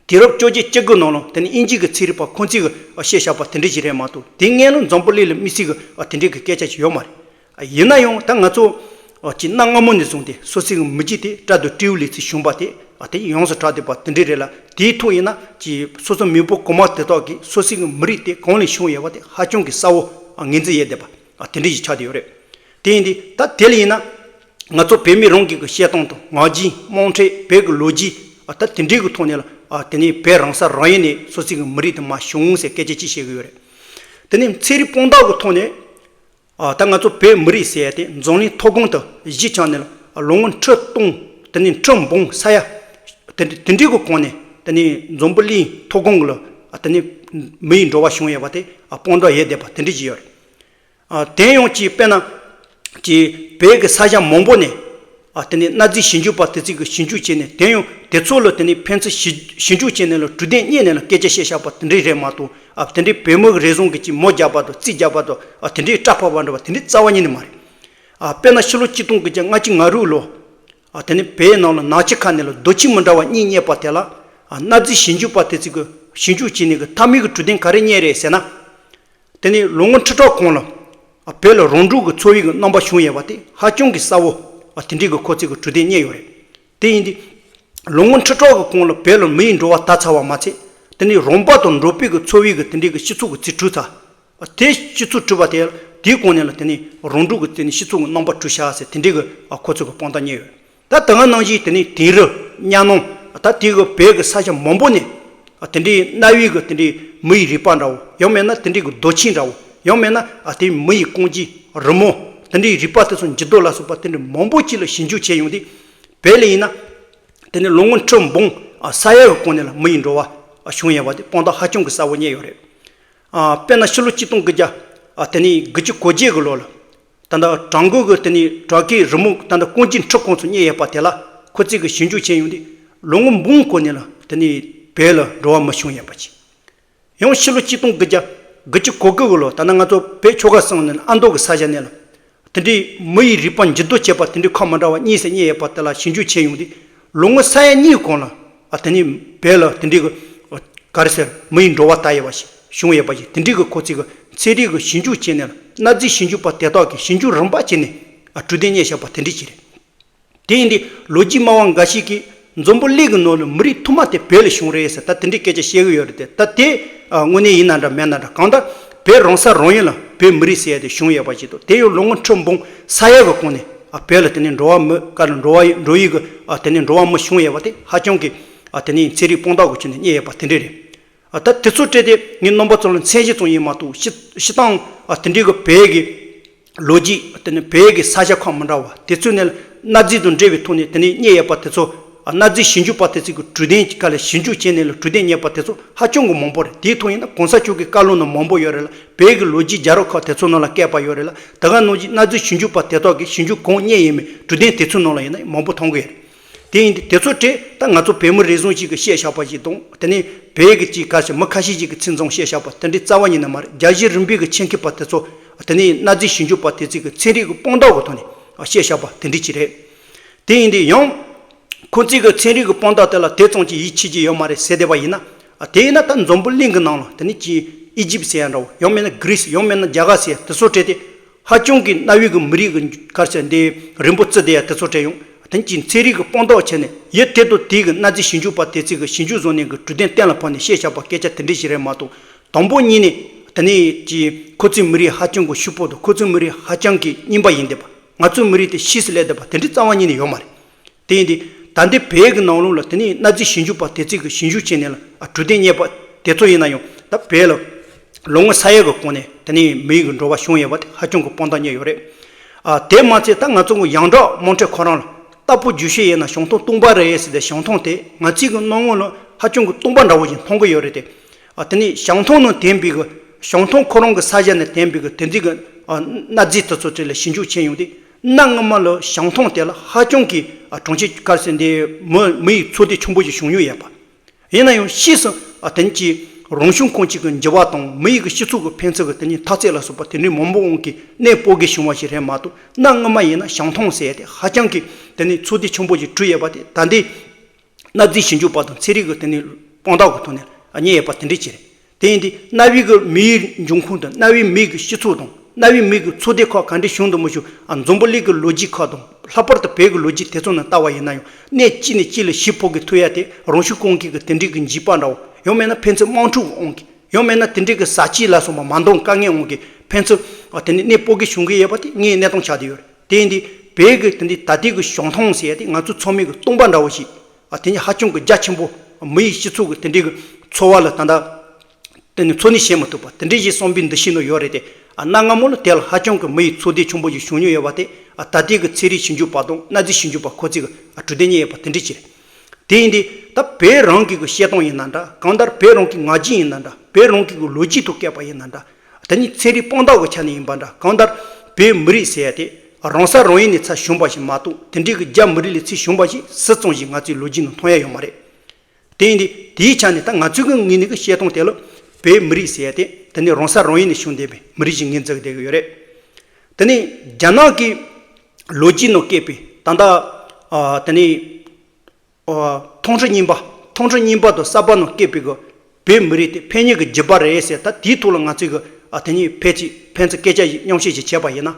དུས་རབས་བཅོ་བརྒྱད་བཅུ་དགུ་ནང་ལ་དེ་ནས་དབྱིན་ཇི་གི་ཚན་རིག་པ་ཁོང་ཚོས་གི་བཤད་བཞག་པ་དེ་འདྲ་ཞིག་རེད་མ་གཏོགས། དེ་སྔོན་ལ་འཛམ་བུ་གླིང་ལ་དམིགས་བསལ་གི་དེ་འདྲའི་གི་སྐད་ཆ་ཞིག་ཡོད་མ་རེད། ཡིན་ན་ཡང་ད་ང་ཚོ་ཅིག་གནའ་སྔ་མོ་ནས་བཟུང་སྟེ་སོ་སོའི་གི་མི་རྒྱུད་དེ་སྤྲ་དང་སྤྲེའུ་ལས་ཚུར་བྱུང་བ་དེ། ཨ། དེ་ཡོངས་སུ་གྲགས་བསྡད་པ་དེ་འདྲ་རེད་ལ། དེའི་ཐོག་ཡིན་ན་ཅིག་སོ་སོ་མེས་པོ་གོང་མ་དེ་དག་གིས་སོ་སོའི་གི་མི་རིགས་དེ་གང་ལས་བྱུང་ཡོད་པ་དེ་ཧ་ཅང་གི་གསལ་བོ། ཨ། ངོས་འཛིན་ཡོད་བསྡད་པ། ཨ། དེ་འདྲ་ཞིག་ཆགས་བསྡད་ཡོད་རེད། དེ་ཡིན་དུས་ད་དེ་ལ་ཡིན་ན། ང་ཚོ་བོད་མི་རང་གི་གི་བཤད་སྟངས་དང་ངག་རྒྱུན། དམངས་ཁྲོད། བོད་ཀྱི་ལོ་རྒྱུས། ཨ། ད་དེ་འདྲའི་གི་ཐོག་ནས་ལ། ཨ། དེ་ནས་བོད་རང་ས་རང་ཡུལ་ནས་སོ་སོའི་གི་མི་རིགས་དེ་མར་བྱུང་ཟེར་སྐད་ཆ་ཅིག་བཤད་གི་ཡོད་རེད། དེ་ནས་ཚན་རིག་དཔང་རྟགས་ཀྱི་ཐོག་ནས། ཨ། ད་ང་ཚོ་བོད་མི་རིགས་ཟེར་ཡ་དེ་འཛམ་གླིང་མཐོ་སྒང་དུ་གཞིས་ཆགས་ནས་ལ། ཨ། ལོ་ངོ་ཁྲི་སྟོང་། དེ་ནས་ཁྲི་འབུམ་ས་ཡ། དེ་འདྲ་དེ་འདྲའི་གི་གོང་ནས་དེ་ནས་འཛམ་བུ་གླིང་མཐོ་སྒང་གི་ལ། ཨ། དེ་ནས་མི་ཡི་འགྲོ་བ་བྱུང་ཡོད་པ་དེ། ཨ། དཔང་རྟགས་ཡོད་བསྡད་པ་དེ་འདྲ་ཅིག་ཡོད་རེད། ཨ། དེ་ཡང་ཅིག་དཔེར་ན། ཅིག་བོད་ཀྱི་ས་ཆ་མང་པོ་ནས། ཨ། དེ་ནས་གནའ་རྫས་ཞིབ་འཇུག་པ་དེ་ཚོས་གི་ཞིབ་འཇུག་བྱས་ནས། དེ་ཡང་དེ་ཚོ་ལ་དེ་ནས་ཕན་ཚུན་ཞིབ་ཞིབ་འཇུག་བྱས་ནས་ལ་གྲུབ་དོན་རྙེད་ནས་ལ་སྐད་ཆ་བཤད་བཞག་པ་དེ་འདྲ་རེད་མ་གཏོགས། ཨ། དེ་འདྲའི་བོད་མི་གི་རེ་ཟུང་གི་ཅིག་མོ་རྒྱག་པ་དང་རྩིས་རྒྱག་པ་དང་། ཨ། དེ་འདྲའི་སྐྲག་པ་བ་འདྲ་བ་དེ་འདྲའི་རྩ་བ་ཉིད་ནས་མ་རེད། ཨ། དཔེར་ན་ཕྱི་ལོ་ཆིག་སྟོང་དགུ་བརྒྱ་ལྔ་བཅུ་ང་དྲུག་ལོ། ཨ། དེ་ནས་བོད་ནང་ལ་ནག་ཆུ་ཁ་ནས་ལ་རྡོ་ཆས་མི་འདྲ་བ་གཉིས་རྙེད་པ་དེ་ལ། ཨ། གནའ་རྫས་ཞིབ་འཇུག་པ་དེ་ཚོས་གི་ཞིབ་འཇུག་བྱས་ནས་གི་མཐའ་མའི་གི་གྲུབ་དོན་ག་རེ་རྙེད་རེད་ཟེར་ན། དེ་ནས་ལོ་ངོ་ཁྲི་ཕྲག་གོང་ལ། ཨ། བོད་ལ་རང་གྲོལ་གྱི་ཚོར་བའི་གི་རྣམ་པ་བྱུང་ཡོད་པ་དེ་ཧ་ཅང་གི་གསལ་བོ། ཨ། དེ་འདྲའི་གི་ཁོ་ཚོས་གི་གྲུབ་དོན་རྙེད་ཡོད་རེད། དེ་ཡིན་དུས། ལོ་ངོ་ཁྲི་ཕྲག་གི་གོང་ལ་བོད་ལ་མི་ཡི་འགྲོ་བ་དར་ཚར་བ་མ་ཚད། དེ་ནས་རོང་པ་དང་འབྲོག་པའི་གི་འཚོ་བའི་གི་དེ་འདྲའི་གི་སྤྱི་ཚོགས་ཀྱི་རྩིས་གྲུབ་ཚར། དེ་སྤྱི་ཚོགས་གྲུབ་པ་དེ་དེའི་གོང་ནས་ལ་དེ་ནས་རོང་འབྲོག་གི་དེ་ནས་སྤྱི་ཚོགས་ཀྱི་རྣམ་པ་གྲུབ་ཤག་ཟེར་དེ་འདྲའི་གི་ཁོ་ཚོ་གི་དཔང་རྟགས་རྙེད་ཡོད། ད་དེ་སྔ་ནང་བཞིན་དེ་ནས་དིང་རི་གཉའ་ནང་ད་དེ་གི་བོད་གི་ས་ཆ་མང་པོ་ནས་དེ་འདྲའི་གནའ་བོའི་གི་དེ་འདྲའི་མི་ཡི་རུས་པ་འདྲ་བོ། ཡང་མེད་ན་དེ་འདྲའི་གི་རྡོ་ཆས་འདྲ་བོ། ཡང་མེད་ན་དེ་མི་ཡི་རྐང་རྗེས་རི་མོ། དེ་འདྲའི་རུས་པ་དེ་ཚོ་འགྱུར་ལྡོག་ལ་སོགས་པ་དེ་འདྲའི་མང་པོ་ཅིག་ལ་ཞིབ་འཇུག་བྱས་ཡོང་དུས། བོད་ལ་ཡིན་ན། དེ་ནས་ལོ་ངོ་ཁྲི་འབུམ་ས་ཡ་གི་གོང་ནས་ལ་མི་ཡི་འགྲོ་བ་བྱུང་ཡོད་པ་དེ་དཔང་རྟགས་ཧ་ཅང་གི་གསལ་པོ་རྙེད་ཡོད་རེད། དཔེར་ན་ཕྱི་ལོ་ཆིག་སྟོང་དགུ་བརྒྱ་དེ་ནས་དགུ་བཅུ་གོ་བརྒྱད་གི་ལོ་ལ། ད་ལྟ་བྲག་འགོ་གི་དེ་ནས་བྲག་གི་རི་མོ་ད་ལྟ་རྐང་རྗེས་ཁྲི་གོང་ཚོ་རྙེད་ཡོད་པ་དེ་ལ་ཁོ་ཚོས་གི་ཞིབ་འཇུག་བྱས་ཡོང་དུས། ལོ་ངོ་འབུམ་གོང་ནས་ལ་དེ་ནས་བོད་ལ་འགྲོ་བ་མི་བྱུང་ཡོད་པ་ཅིག། ཡང་ཕྱི་ལོ་ཆིག་སྟོང་དགུ་བརྒྱ་དགུ་བཅུ་གོ་དགུ་གི་ལོ་ད་ནི་ང་ཚོ་བོད་ཆོལ་ཁ་གསུམ་ནས་ཨ་མདོ་གི་ས་ཆ་ནས་ལ། དེ་འདྲའི་མི་ཡི་རུས་པ་འགྱུར་ལྡོག་བྱས་པ་དེ་འདྲའི་ཁག་མི་འདྲ་བ་གཉིས་སུ་རྙེད་ཡོད་པ་དེ་ལ་ཞིབ་འཇུག་བྱས་ཡོང་དུས། ལོ་ངོ་ས་ཡ་གཉིས་གོང་ལ་ཨ་དེ་ནི་བོད་ལ་དེ་འདྲའི་གི་ག་རེ་ཟེར་མི་ཡི་འགྲོ་བ་དར་ཡོད་པ་ཞིག་བྱུང་ཡོད་པ་ཞིག་དེ་འདྲའི་གི་ཁོ་ཚོས་གི་ཚན་རིག་གི་ཞིབ་འཇུག་བྱས་ནས་ལ་གནའ་རྫས་ཞིབ་འཇུག་པ་དེ་དག་གིས་ཞིབ་འཇུག་རིམ་པ་བྱས་ནས་ཨ་གྲུབ་དོན་རྙེད་བཞག་པ་དེ་འདྲ་ཅིག་རེད། དེ་ཡིན་དུས་ལོ་རྒྱུས་སྨྲ་བ་འགའ་ཞིག་གིས་འཛམ་བུ་གླིང་གི་ནང་ལ་མི་རིགས་ཐོག་མ་དེ་བོད་ལ་བྱུང་རེད་ཟེར་ད་དེ་འདྲའི་སྐད་ཆ་བཤད་གི་ཡོད་རེད་དེ། ད་དེ་ཨ་དངོས་གནས་ཡིན་ན་འདྲ་མེད་ན་འདྲ་གང་ལྟར་བོད་རང་ས་རང་ཡུལ་ལ་བོད་མི་རིགས་ཟེར་ཡ་དེ་བྱུང་ཡོད་པ་ཞིག་འདུག་དེ་ཡང་ལོ་ངོ་ཁྲི་འབུམ་ས་ཡ་གི་གོང་ནས་ཨ་བོད་ལ་དེ་ནས་འགྲོ་བ་མི་ག་ལ་འགྲོ་བ་འགྲོ་ཡི་གི་ཨ་དེ་ནས་འགྲོ་བ་མི་བྱུང་ཡོད་པ་དེ་ཧ་ཅང་གི་ཨ་དེ་ནས་ཚན་རིག་དཔང་རྟགས་ཀྱི་ཆ་ནས་རྙེད་ཡོད་པ་དེ་འདྲ་རེད། ཨ་ད་དེ་ཚོ་སྤྲད་དེ་ངས་རྣམ་པ་ཚོ་ལ་མཚན་གཞི་ཙམ་ཡིན་མ་གཏོགས་སྤྱི་སྤྱི་བཏང་ཨ་དེ་འདྲའི་གི་བོད་ཀྱི་ལོ་རྒྱུས་དེ་ནི་བོད་ཀྱི་ས་ཆ་ཁག་མི་འདྲ་བ་དེ་ཚོ་ནས་གནའ་རྫས་དང་འབྲེལ་བའི་ཐོག་ནས་དེ་ནས་རྙེད་ཡོད་པ་དེ་ཚོ་ཨ་གནའ་རྫས་ཞིབ་འཇུག་པ་དེ་ཚོ་གི་གྲུབ་དོན་གྱི་སྐབས་ལ་ཞིབ་འཇུག་བྱས་ནས་ལ་གྲུབ་དོན་རྙེད་པ་དེ་ཚོ་ཧ་ཅང་གི་མང་པོ་རེད། དེའི་ཐོག་ཡིན་ན་གོང་ས་མཆོག་གི་བཀའ་སློབ་ནང་མང་པོ་ཡོད་རེད་ལ། བོད་ཀྱི་ལོ་རྒྱུས་རྒྱལ་རབས་ཁག་དེ་ཚོ་ནང་ལ་བཀོད་པ་ཡོད་རེད་ལ། དེ་ག་ནང་བཞིན་གནའ་རྫས་ཞིབ་འཇུག་པ་དེ་དག་གིས་ཞིབ་འཇུག་གང་རྙེད་ཡིན་མིན་གྲུབ་དོན་དེ་ཚོའི་ནང་ལ་ཡིན་ན་མང་པོ་མཐོང་གི་ཡོད་རེད། དེ་ཡིན་དུས་དེ་ཚོ་སྤྲད་ད་ང་ཚོ་བོད་མི་རེ་ཟུང་ཞིག་གིས་བཤད་བཞག་པ་ཞིག་དང་དེ་ནས་བོད་ཀྱི་ཅིག་ག་ཞིག་མི་ཁ་ཤས་ཤིག་གིས་ཚིག་མཚུངས་བཤད་བཞག་པ་དེ་འདྲའི་རྩ་བ་ཉིད་ནས་མ་རེད། རྒྱལ་སྤྱིའི་རིམ་པའི་གི་ཆེད་མཁས་པ་དེ་ཚོ་དེ་ནས་གནའ་རྫས་ཞིབ་འཇུག་པ་དེ་ཚོས་གི་ཚན་རིག་གི་དཔང་རྟགས་ཀྱི་ཐོག་ནས་བཤད་བཞག་པ་དེ་འདྲ་ཅིག་རེད། དེ་ཡིན་དུས་ཡང་ཁོ་ཚོས་གི་ཚན་རིག་གི་དཔང་རྟགས་དེ་ལ་དེ་ཙམ་གྱིས་ཡིད་ཆེས་ཀྱི་ཡོད་མ་རེད་ཟེར་བསྡད་པ་ཡིན་ན། དེ་ཡིན་ན་ད་འཛམ་བུ་གླིང་གི་ནང་ལ་དེ་ནས་ཅིག་ཨི་ཇིབ་ཟེར་ཡ་འདྲ་བོ། ཡང་མིན་ན་གྷི་རི་སི། ཡང་མིན་ན་རྒྱ་གར་ཟེར་ཡ་དེ་ཚོ་སྤྲད་དེ། ཧ་ཅང་གི་གནའ་བོའི་གི་མི་རིགས་ཀྱི་ག་རེ་ཟེར་འདི་རིམ་པ་བརྩི་བསྡད་ཡ་དེ་ཚོ་སྤྲད་ཡོང་། དེ་ནས་ཅིག་ཚན་རིག་གི་དཔང་རྟགས་བྱས་ནས་ཡུལ་དེ་དང་དེའི་གི་གནའ་རྫས་ཞིབ་འཇུག་པ་དེ་ཚོས་གི་ཞིབ་འཇུག་བཟོ་ནས་གི་གྲུབ་དོན་གཏན་ལ་ཕབ་ནས་བཤད་བཞག་པ་སྐད་ཆ་དེ་འདྲ་ཞིག་རེད་མ་གཏོགས། དང་པོ་ཉིད་ནས་དེ་ནས་ཅིག་ཁོ་ཚོའི་མི་རིགས་ཧ་ཅང་གི་ཕྱུག་པོ་དང་ཁོ་ཚོའི་མི་རིགས་ཧ་ཅང་གི་རྙིང་པ་ཡིན་བསྡད་པ། ང་ཚོའི་མི་རིགས་དེ་ཕྱིས་སུ་སླེབས་བསྡད་པ་དེ་འདྲའི་རྩ་བ་ཉིད་ནས་ཡོད་མ་རེད། དེ་ཡིན་དུས་ད་ལྟའི་བོད་ཀྱི་ནང་ལོགས་ལ་དེ་ནས་གནའ་རྫས་ཞིབ་འཇུག་པ་དེ་ཚོས་གི་ཞིབ་འཇུག་བྱས་ནས་ལ་ཨ་གྲུབ་དོན་རྙེད་པ་དེ་ཚོ་ཡིན་ན་ཡང་ད་བོད་ལ་ལོ་ངོ་ས་ཡ་གི་གོང་ནས་དེ་ནས་མི་ཡི་གི་འགྲོ་བ་བྱུང་ཡོད་པ་དེ་ཧ་ཅང་གི་དཔང་རྟགས་རྙེད་ཡོད་རེད། ཨ་དེ་མ་ཚད་ད་ང་ཚོ་གི་ཡོངས་གྲགས་དམངས་ཁྲོད་ཁོ་རང་ལ་རྟ་ཕོ་རྒྱུག་ཤེས་ཡིན་ན་བྱང་ཐང་སྟོང་པ་རེད་ཟེར་ཏེ་བྱང་ཐང་དེ་ང་ཚོའི་གི་སྣང་ངོ་ལ་ཧ་ཅང་གི་སྟོང་པ་འདྲ་བོ་ཞིག་མཐོང་གི་ཡོད་རེད་དེ། ཨ་དེ་ནས་བྱང་ཐང་ནང་བསྟན་པའི་གི་བྱང་ཐང་ཁོ་རང་གི་ས་ཆ་ནས་བསྟན་པའི་གི་དེ་འདྲའི་གི་ཨ་གནའ་རྫས་དེ་ཚོ་དེ་ལ་ཞིབ་འཇུག་བྱས་ཡོང་དུས། གནའ་སྔ་མ་ལ་བྱང་ཐང་དེ་ལ་ཧ་ཅང་གི་ཨ་གྲོང་ཁྱེར་ག་རེ་ཟེར་འདི་མི་མི་ཡི་འཚོ་སྡེ་ཆེན་པོ་ཞིག་བྱུང་མྱོང་ཡོད་པ། ཡིན་ན་ཡང་ཕྱིས་སུ་ཨ་དེ་ནས་ཀྱི་རང་བྱུང་ཁམས་ཀྱི་གི་འགྱུར་བ་དང་མི་ཡི་གི་སྤྱི་ཚོགས་ཀྱི་ཕན་ཚུན་གྱི་དེ་ནས་འཐབ་རྩོད་ལ་སོགས་པ་དེ་འདྲའི་མང་པོ་དབང་གིས་གནས་སྤོ་གི་བྱུང་བ་ཞིག་རེད་མ་གཏོགས། གནའ་སྔ་མ་ཡིན་ན་བྱང་ཐང་ཟེར་ཡ་དེ་ཧ་ཅང་གི་དེ་ནས་འཚོ་སྡེ་ཆེན་པོ་ཞིག་གྲུབ་ཡོད་པ་དེ་ད་ལྟའི་གནའ་རྫས་ཞིབ་འཇུག་པ་དང་ཚན་རིག་གི་དེ་ནས་དཔང་རྟགས་ཀྱི་ཐོག་ནས་རྙེད་ཡོད་པ་དེ་འདྲ་ཅིག་རེད། དེ་ཡིན་དུས་གནའ་བོའི་གི་མི་ཡི་འབྱུང་ཁུངས་དང་གནའ་བོའི་མི་གི་སྤྱི་ཚོགས་དང་གནའ་བོའི་མི་གི་འཚོ་སྡེ་ཁག་ག་འདྲ་བྱུང་འདུག་མི་བྱུང་ཨ་འཛམ་བུ་གླིང་གི་ལོ་རྒྱུས་ཁག་དང་ལྷག་པར་དུ་བོད་ཀྱི་ལོ་རྒྱུས་དེ་ཚོ་ནང་ལྟ་བ་ཡིན་ན་ཡང་གནས་གཅིག་ནས་གཅིག་ལ་གཞིས་སྤོ་གི་ཐུབ་ཡ་དེ་རང་བྱུང་ཁམས་ཀྱི་གི་དེ་འདྲའི་གི་འཇིགས་པ་འདྲ་བོ། ཡང་མིན་ན་ཕན་ཚུན་དམག་འཁྲུག་གི་དབང་གིས། ཡང་མིན་ན་དེ་འདྲའི་གི་ཟ་བཅད་ལ་སོགས་པ་མ་འདང་དཀའ་ངལ་དབང་གིས་ཕན་ཚུན་ཨ་དེ་ནས་གནས་སྤོ་གི་བྱུང་གི་ཡོད་པ་དེ་ངའི་གནས་སྟངས་ཆགས་བསྡད་ཡོད་རེད། དེ་ཡིན་དུས་བོད་ཀྱི་དེ་འདྲའི་ད་ལྟའི་གི་བྱང་ཐང་ཟེར་ཡ་དེ་ང་ཚོ་ཚང་མའི་གི་སྟོང་པ་འདྲ་བོ་ཞིག་ཨ་དེ་ནས་ཧ་ཅང་གི་རྒྱ་ཆེན་པོ་མི་ཡི་སྤྱི་ཚོགས་ཀྱི་དེ་འདྲའི་གི་འཚོ་བ་ལ་ད་ལྟ་དེ་ནས་འཚོ་གནས་བྱེད་མི་ཐུབ་པ་དེ་འདྲའི་ཞིག་བསམ་པའི་འདུ་ཤེས་ནང་ཡོད་རེད་དེ། ཨ་གནའ་སྔ་མོ་ལ་དེ་ལ་ཧ་ཅང་གི་མི་ཡི་འཚོ་སྡེ་ཆེན་པོ་ཞིག་བྱུང་མྱོང་ཡོད་པ་དེ་ཨ་ད་ལྟའི་གི་ཚན་རིག་ཞིབ་འཇུག་པ་དང་གནའ་རྫས་ཞིབ་འཇུག་པ་ཁོ་ཚོས་གི་ཨ་གྲུབ་དོན་རྙེད་ཡོད་པ་དེ་འདྲ་ཅིག་རེད། དེ་ཡིན་དུས་ད་བོད་རང་གི་གི་བཤད་སྟངས་ཡིན་ན་འདྲ་གང་ལྟར་བོད་རང་གི་ང་རྒྱལ་ཡིན་ན་འདྲ་བོད་རང་གི་གི་ལོ་རྒྱུས་ཐོག་བཀོད་པ་ཡིན་ན་འདྲ། དེ་ནི་ཚན་རིག་དཔང་རྟགས་ཀྱི་ཆ་ནས་ཡིན་པ་འདྲ་གང་ལྟར་བོད་མི་རིགས་ཟེར་ཡ་དེ་རང་ས་རང་ཡུལ་ནས་ཚར་བྱུང་བ་ཞིག་མ་གཏོགས་དེ་འདྲའི་གི་རྒྱ་མི་རིགས་ལས་ཚུར་བྱུང་བ་ཞིག་སུ་ཙམ་ཞིག་ང་ཚོའི་ལོ་རྒྱུས་ནང་མཐོང་ཡ་ཡོད་མ་རེད། དེ་ཡིན་དུས་དེའི་ཆ་ནས་ད་ང་ཚོའི་གི་ངོས་ནས་གི་བཤད་སྟངས་དེ་ལ་བོད་མི་རིགས་ཟེར་ཡ་དེ་དེ་ནི་རང་ས་རང་ཡུལ་ནས་བྱུང་བསྡད་པའི་མི་རིགས་ཤིག་ངོས་འཛིན་བསྡད་ཀྱི་ཡོད་རེད། དེ་ནི་རྒྱ་ནག་གི་ལོ་རྒྱུས་ནང་བཀོད་པའི་ད་ལྟ་ཨ་དེ་ནི། ཨོ། ཐང་ཁྲི་རྙིང་པ། ཐང་ཁྲི་རྙིང་པ་དང་གསར་པ་ནང་བཀོད་པའི་གི་བོད་མི་རིགས་དེ་ཕན་ཉེ་གི་རྒྱུད་པ་རེད་ཟེར་ད་དེའི་ཐོག་ལ་ང་ཚོས་གི་ཨ་དེ་ཉིད་ཕལ་ཆེར་ཕན་ཚུན་སྐད་ཆ་ཞིག་མཉམ་བཤད་ཞིག་བྱས་པ་ཡིན་ན།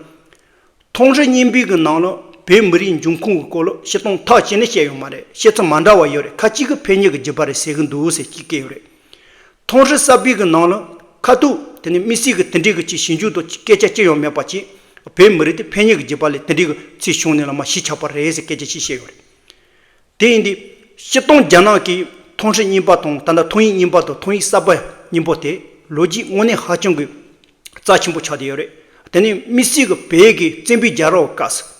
ཐང་ཁྲི་རྙིང་པའི་གི་ནང་ལ་ བོད་མི་རིགས་འབྱུང་ཁུངས་ཀྱི་སྐོར་ལ་བཤད་སྟངས་ཐག་བཅད་ནས་བཤད་ཡོད་མ་རེད། བཤད་ཚུལ་མ་འདྲ་བ་ཡོད་རེད། ཁ་ཅིག་གིས་ཕན་ཉེ་གི་རྒྱུད་པ་རེད་ཟེར་གི་འདུག་ཟེར་གཅིག་སྐད་ཡོད་རེད། ཐོང་ཧྲི་གསར་པའི་གི་ནང་ལ་ཁ་ཐུག་དེ་ནས་དམིགས་བསལ་གི་དེ་འདྲའི་གི་ཅིག་ཞིབ་འཇུག་དང་སྐད་ཆ་ཅི་ཡང་མེད་པ་ཅིག་བོད་མི་རིགས་དེ་ཕན་ཉེ་གི་རྒྱུད་པ་ལས་དེ་འདྲའི་གི་ཚིག་བྱུང་ནས་ལ་མ་གཞི་ཆགས་པ་རེད་ཟེར་སྐད་ཆ་ཅིག་བཤད་ཡོད་རེད། དེ་ཡིན་དུས་སྤྱིར་བཏང་རྒྱ་ནག་གི་ཐོང་ཧྲི་རྙིང་པ་དང་ད་ལྟ་ཐོང་ཡིག་རྙིང་པ་དང་ཐོང་ཡིག་གསར་པ་རྙིང་པ་དེ་ལོ་རྒྱུས་དངོས་གནས་ཧ་ཅང་གི་རྩ་ཆེན་པོ་ཆགས་བསྡད་ཡོད་རེད། དེ་ནས་དམིགས་བསལ་གི་བོད་ཀྱི་བཙན་པོའི་རྒྱལ་རབས་སྐབས་སུ།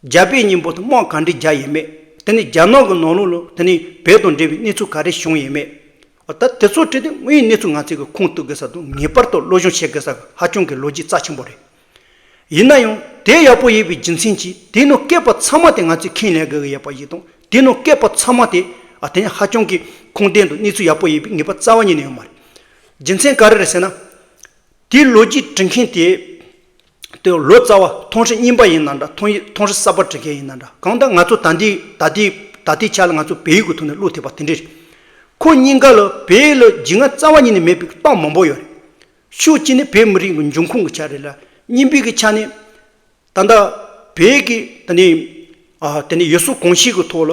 རྒྱ་བོད་གཉིས་པོ་དང་དམག་ག་འདྲས་རྒྱག་ཡོད་མེད། དེ་ནས་རྒྱ་ནག་གི་ནང་ལོགས་ལ་དེ་ནས་བོད་དང་འབྲེལ་བའི་གནས་ཚུལ་ག་རེ་བྱུང་ཡོད་མེད། ད་དེ་ཚོ་བྲིས་ཏེ་དངོས་ཡོད་གནས་ཚུལ་ང་ཚོས་གི་ཁུངས་གཏུག་དགོས་ས་དང་ངེས་པར་དུ་སློབ་སྦྱོང་བྱེད་དགོས་ས་ཧ་ཅང་གི་ལོ་རྒྱུས་རྩ་ཆེན་པོ་རེད། ཡིན་ན་ཡང་དེ་ཡག་པོ་ཡིན་པའི་རྒྱུ་མཚན་གྱིས་དེ་ནང་བཀོད་པ་ཚང་མ་དེ་ང་ཚོས་ཁས་ལེན་དགོས་ཀྱི་ཡོད་པ་ཞིག་དང་དེ་ནང་བཀོད་པ་ཚང་མ་དེ་ཨ་དེ་ནི་ཧ་ཅང་གི་ཁུངས་ལྡན་དང་གནས་ཚུལ་ཡག་པོ་ཡིན་པའི་ངེས་པ་རྩ་བ་ཉིད་ནས་ཡོད་མ་རེད། རྒྱུ་མཚན་ག་རེ་རེད་ཟེར་ན། དེའི་ལོ་རྒྱུས་འབྲི་མཁན་དེ། དེ་ལོ་ཙཱ་བ་ཐོང་ཧྲི་རྙིང་པ་ཡིན་ན་འདྲ་ཐོང་ཡི་ཐོང་ཧྲི་གསར་པ་འབྲི་མཁན་ཡིན་ན་འདྲ་གང་ལྟར་ང་ཚོ་ད་ལྟའི་ད་ལྟའི་ད་ལྟའི་ཆ་ལ་ང་ཚོ་བལ་ཡུལ་གྱི་ཐོག་ནས་བློ་ཐེབས་པ་དེ་འདྲ་རེད། ཁོ་གཉིས་ཀ་ལ་བལ་ཡུལ་ལ་རྒྱུས་མངའ་རྩ་བ་ཉིད་ནས་མེད་པའི་རྟགས་མང་པོ་ཡོད་རེད། ཕྱོགས་གཅིག་ནས་བོད་མི་རིགས་ཀྱི་འབྱུང་ཁུངས་ཀྱི་ཆ་རེད་ལ་གཉིས་པའི་གི་ཆ་ནས། ད་ལྟ་བོད་ཀྱི་ད་ནི་ཨ་ད་ནི་ཡུལ་སྲོལ་གོམས་གཤིས་ཀྱི་ཐོག་ལ་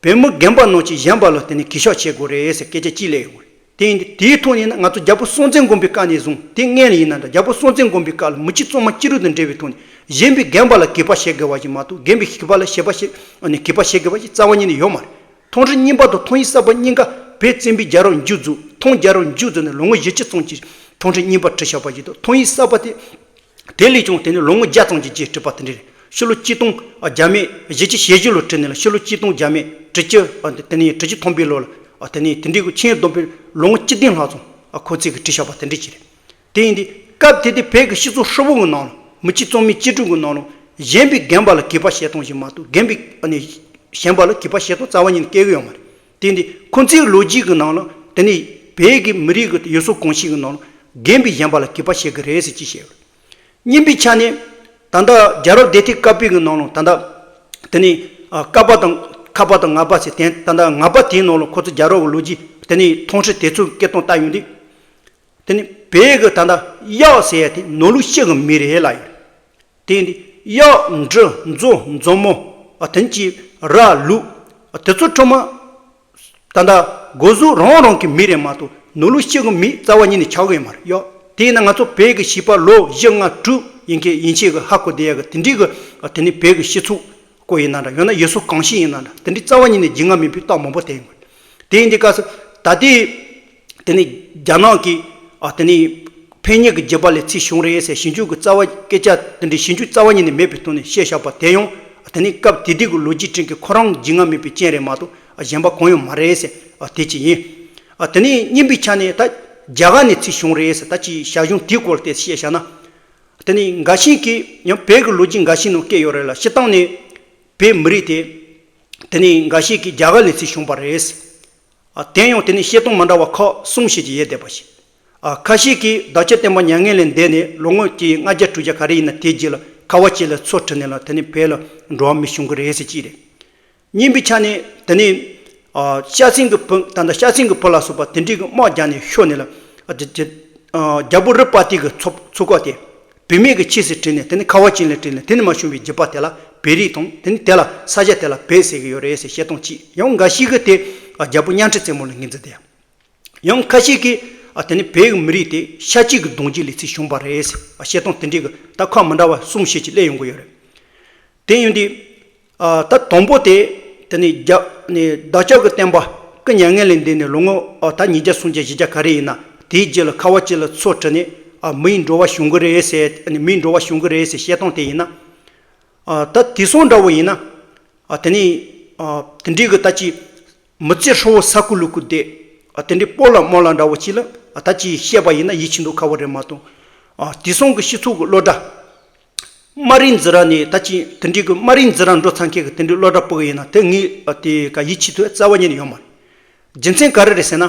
བོད་མི་རྒན་པ་རྣམས་ཀྱིས་གཞོན་པ་ལ་ད་ནི་གུས་ཞབས་བྱེད་དགོས་རེད་ཟེར་སྐད་ཆ་གཅིག་སླེབས་ཡོང་གི་རེད། དེ་ཡིན་དུས་དེའི་ཐོག་ནས་ན་ང་ཚོ་རྒྱལ་པོ་སྲོང་བཙན་སྒམ་པོའི་སྐབས་ནས་བཟུང་དེ་སྔོན་ལ་ཡིན་ན་འདྲ་རྒྱལ་པོ་སྲོང་བཙན་སྒམ་པོའི་སྐབས་ལ་མི་གཅིག་གཙང་མ་གཅིག་རུ་དང་འབྲེལ་བའི་ཐོག་ནས་གཞོན་པས་རྒན་པ་ལ་གུས་པ་བྱེད་དགོས་པ་ཞིག་མ་གཏོགས་རྒན་པས་གུས་པ་ལ་བྱེད་པ་ཞིག་ཨ་ནི་གུས་པ་བྱེད་དགོས་པ་ཞིག་རྩ་བ་ཉིད་ནས་ཡོད་མ་རེད། ཐོང་ཧྲི་རྙིང་པ་དང་ཐོང་ཡིག་གསར་པ་གཉིས་ཀ་བོད་བཙན་པོའི་རྒྱལ་རབས་མཇུག་རྫོགས་ཐོང་རྒྱལ་རབས་མཇུག་རྫོགས་ནས་ལོ་ངོ་བཞི་བཅུ་ཙམ་གྱི་ཐོང་ཧྲི་རྙིང་པ་བྲིས་བཞག་པ་ཞིག་དང་ཐོང་ཡིག་གསར་པ་དེ། དེ་ལས་ཀྱང་དེ་ནི་ལོ་ངོ་བརྒྱ་ཙམ་གྱི་རྗེས་བྲིས་པ་དེ་འདྲ་རེད། ཕྱི་ལོ་གཅིག་སྟོང་བརྒྱ་མེད་བཞི་བཅུ་ཞེ་བཞི་ལོ་བྲིས་ནས་ལ་ཕྱི་ལོ་གཅིག་སྟོང་བརྒྱ་མེད་དྲུག་ཅུ་དེ་ནི་དྲུག་ཅུ་ཐམ་པའི་ལོ་ལ་དེ་ནི་དེ་འདྲའི་གི་ཆེས་བསྡོམས་པའི་ལོ་ངོ་བཅུ་བདུན་ལྷག་ཙམ་ཁོ་ཚོས་གི་བྲིས་བཞག་པ་དེ་འདྲ་ཅིག་རེད། དེ་ཡིན་དུས་སྐབས་དེ་དུས་བོད་ཀྱི་སྤྱི་ཚོགས་ཧྲིལ་བོ་གི་ནང་ལ་མི་གཅིག་གཙང་མའི་གཅིག་སྒྲིལ་གྱི་ནང་ལ་གཞོན་པས་རྒན་པ་ལ་གུས་པ་བྱེད་སྟངས་ཤིག་མ་གཏོགས་རྒན་པས་ཨ་ནི་གཞོན་པ་ལ་གུས་པ་བྱེད་སྟངས་རྩ་བ་ཉིད་ནས་སྐྱེ་གི་ཡོད་མ་རེད། དེ་ཡིན་དུས་ཁོ་ཚོའི་ལོ་རྒྱུས་ཀྱི་ནང་ལ་དེ་ནི་བོད་ཀྱི་མི་རིགས་ཀྱི་ཡུལ་སྲོལ་གོམས་གཤིས་ཀྱི་ནང་ལ་རྒན་པས་གཞོན་པ་ལ་གུས་པ་བྱེད་ཀྱི་རེད་ཟེར་ཅིག་བཤད་ཡོད། གཉིས་པའི་ཆ་ནས་ད་ལྟ་རྒྱལ་རབས་འདས་མཐའི་བཀའ་པོད་ཀྱི་ནང་ལ་ད་ལྟ་དེ་ནི་ཨ་བཀའ་པ་དང་ཁ་པ་དང་ང་པ་ཟེར་དེ་ད་ལྟ་ང་པ་དེའི་ནང་ལ་ཁོ་ཚོ་རྒྱལ་རབས་ཀྱི་ལོ་རྒྱུས་དེ་ནི་ཐོང་ཧྲི་དེ་ཚོའི་སྐད་གཏོང་ལྟ་ཡོང་དུས། དེ་ནི་བོད་ཀྱི་ད་ལྟ་གཡག་ཟེར་ཡ་དེ་ནོར་ལུག་ཤི་གི་མིང་རེད་ལབ་ཡོད། དེ་ཡིན་དུས་གཡག་འབྲི་མཛོ་མཛོ་མོ་ཨ་དེ་ནི་ཅི་ར་ལུག་ཨ་དེ་ཚོ་ཁྲོ་མ། ད་ལྟ་སྒོ་ཟོག་རང་རང་གི་མི་རེད་མ་གཏོགས་ནོར་ལུག་ཤི་གི་མི་རྩ་བ་ཉིད་ནས་ཆགས་ཀྱི་ཡོད་མ་རེད་ཡོ། དེས་ན་ང་ཚོ་བོད་ཀྱི་བྱིས་པ་ལོ་བཞི་ལྔ་དྲུག་ཡིན་མཁན་ཡིན་ཆེད་ཀྱི་ཧ་གོ་བསྡད་ཡ་གི་དེ་འདྲའི་གི་དེ་ནི་བོད་ཀྱི་སྤྱི་ཚོགས་སྐོར་ཡིན་ན་འདྲ་ཡང་ན་ཡུལ་སྲོལ་གོམས་གཤིས་ཡིན་ན་འདྲ་དེ་འདྲའི་རྩ་བ་ཉིད་ནས་རྒྱུས་མངའ་མེད་པའི་རྟགས་མང་པོ་བསྟན་ཡོད། དེ་ཡིན་དུས་སྐབས་སུ་ད་ལྟའི་དེ་ནི་རྒྱ་ནག་གི་ཨ་དེ་ནི་ཕན་ཉེ་གི་རྒྱུད་པ་ལས་ཚིག་བྱུང་རེད་ཟེར་ཞིབ་འཇུག་གི་རྩ་བ་སྐད་ཆ་དེ་འདྲའི་ཞིབ་འཇུག་རྩ་བ་ཉིད་ནས་མེད་པའི་ཐོག་ནས་བཤད་བཞག་པ་དེ་ཡང་དེ་ནི་སྐབས་དེ་དུས་ཀྱི་ལོ་རྒྱུས་སྤྲིན་གྱི་ཁོ་རང་རྒྱུས་མངའ་མེད་པའི་རྐྱེན་རེད་མ་གཏོགས་གཞན་པ་གང་ཡང་མ་རེད་ཟེར་དེ་ཅི་ཡིན། དེ་ནི་གཉིས་པའི་ཆ་ནས་ད་རྒྱ་གར་ནས་ཚིག་བྱུང་རེད་ཟེར་ད་ཅི་ཞར་བྱུང་དེའི་སྐོར་དེ་བཤད་བཞག་ན། དེ་ནི་འགའ་ཞིག་གིས་ཡང་བོད་ཀྱི་ལོ་རྒྱུས་འགའ་ཞིག་ནང་བཀོད་ཡོད་རེད་ལ་སྤྱིར་བཏང་ནས་བོད་མི་རིགས་དེ་དེ་ནི་འགའ་ཞིག་གིས་རྒྱ་གར་ནས་ཚིག་བྱུང་པ་རེད། ཨ་དེ་ཡང་དེ་ནི་བཤད་སྟངས་མ་འདྲ་བ་ཁག་གསུམ་ཞིག་ཅིག་ཡོད་བསྡད་པ་ཞིག་ཨ་ཁ་ཤས་ཀྱིས་བདག་ཅག་བསྟན་པ་མྱ་ངན་ལས་འདས་ནས་ལོ་ངོ་གཅིག་ལྔ་བརྒྱ་དྲུག་བརྒྱ་ག་རེ་ཡིན་ན་དེའི་རྗེས་ལ་ཁ་བ་ཅན་ལ་ཚུར་ཁྲིད་ནས་ལ་དེ་ནི་བོད་ལ་འགྲོ་བ་མི་བྱུང་གི་རེད་ཟེར་གྱི་རེད། གཉིས་པའི་ཆ་ནས་དེ་ནི་ཨ་སྐྱ་སེང་གི་བུ་ད་ལྟ་སྐྱ་སེང་གི་བུ་ལ་སོགས་པ་དེ་འདྲའི་གི་དམག་རྒྱག་ནས་ཤོར་ནས་ལ་ཨ་དེ་དེ་ཨ་རྒྱལ་པོ་རི་པ་ཏི་གི་ཚོ་ཚོ་ཁག་དེ། བུད་མེད་ཀྱི་ཆས་སུ་བྲིས་ནས་དེ་ནི་ཁ་བ་ཅན་ལ་བྲིས་ནས་དེ་ནི་མ་བྱུང་བའི་རྒྱུད་པ་དེ་ལ་བོད་རིགས་དང་དེ་ནི་དེ་ལ་ས་ཆ་དེ་ལ་བོད་ཟེར་གྱི་ཡོད་རེད་ཟེར་བཤད་སྟངས་གཅིག་ཡང་འགའ་ཞིག་གིས་དེ་རྒྱལ་པོ་གཉའ་ཁྲི་བཙན་པོ་ལ་ངོས་འཛིན་དེ་ཡང་ཡང་ཁ་ཤས་ཀྱིས་ཨ་དེ་ནི་བོད་ཀྱི་མི་རིགས་དེ་ཤཱཀྱའི་གི་གདུང་རྒྱུད་ལས་ཚིག་བྱུང་བ་རེད་ཟེར་བཤད་སྟངས་དེ་འདྲའི་གི་ད་ཁག་མི་འདྲ་བ་གསུམ་བཞི་ཅིག་སླེབས་ཡོང་གི་ཡོད་རེད། དེ་ཡིན་དུས། ཨ་ད་དང་པོ་དེ། དེ་ནི་རྒྱ་ནི་བདག་ཅག་གི་བསྟན་པ་སྐུ་མྱ་ངན་ལས་འདས་ནས་ལོ་ངོ་ཨ་ད་ཉིས་བརྒྱ་སུམ་བརྒྱ་བཞི་བརྒྱ་ག་རེ་ཡིན་ན་དེའི་རྗེས་ལ་ཁ་བ་ཅན་ལ་ཚུར་ཁྲིད་ནས་ཨ་མི་ཡི་འགྲོ་བ་བྱུང་གི་རེད་ཟེར་ནི་མི་ཡི་འགྲོ་བ་བྱུང་གི་རེད་ཟེར་བཤད་སྟངས་དེ་ཡིན་ན། ཨ་ད་དེང་སང་འདྲ་བོ་ཡིན་ན། ཨ་དེ་ནི་ཨ་དེ་འདྲའི་གི་ད་ཅི། མི་ཚེ་ཧྲིལ་བོ་ས་ཁུག་ལུག་ཁུག་བསྡད། ཨ་དེ་འདྲའི་སྤོ་ལགས་རྨོ་ལགས་འདྲ་བོ་ཅིག་ལ་ཨ་ད་ཅི་བཤད་པ་ཡིན་ན་ཡིད་ཆེས་མདོག་ཁ་བོ་རེད་མ་གཏོགས། ཨ་དེང་སང་གི་སྤྱི་ཚོགས་ཀྱི་སློབ་གྲྭ། དམའ་རིམ་འཛིན་གྲྭ་ནས་ད་ཅི་དེ་འདྲའི་གི་དམའ་རིམ་འཛིན་གྲྭ་འགྲོ་ཚར་མཁན་གི་དེ་འདྲའི་སློབ་གྲྭ་སྤོ་གི་ཡིན་ན་དེ་ངས་ཨ་དེ་ག་ཡིད་ཆེས་ཐུབ་རྩ་བ་ཉིད་ནས་ཡོད་མ་རེད། རྒྱུ་མཚན་ག་རེ་རེད་ཟེར་ན།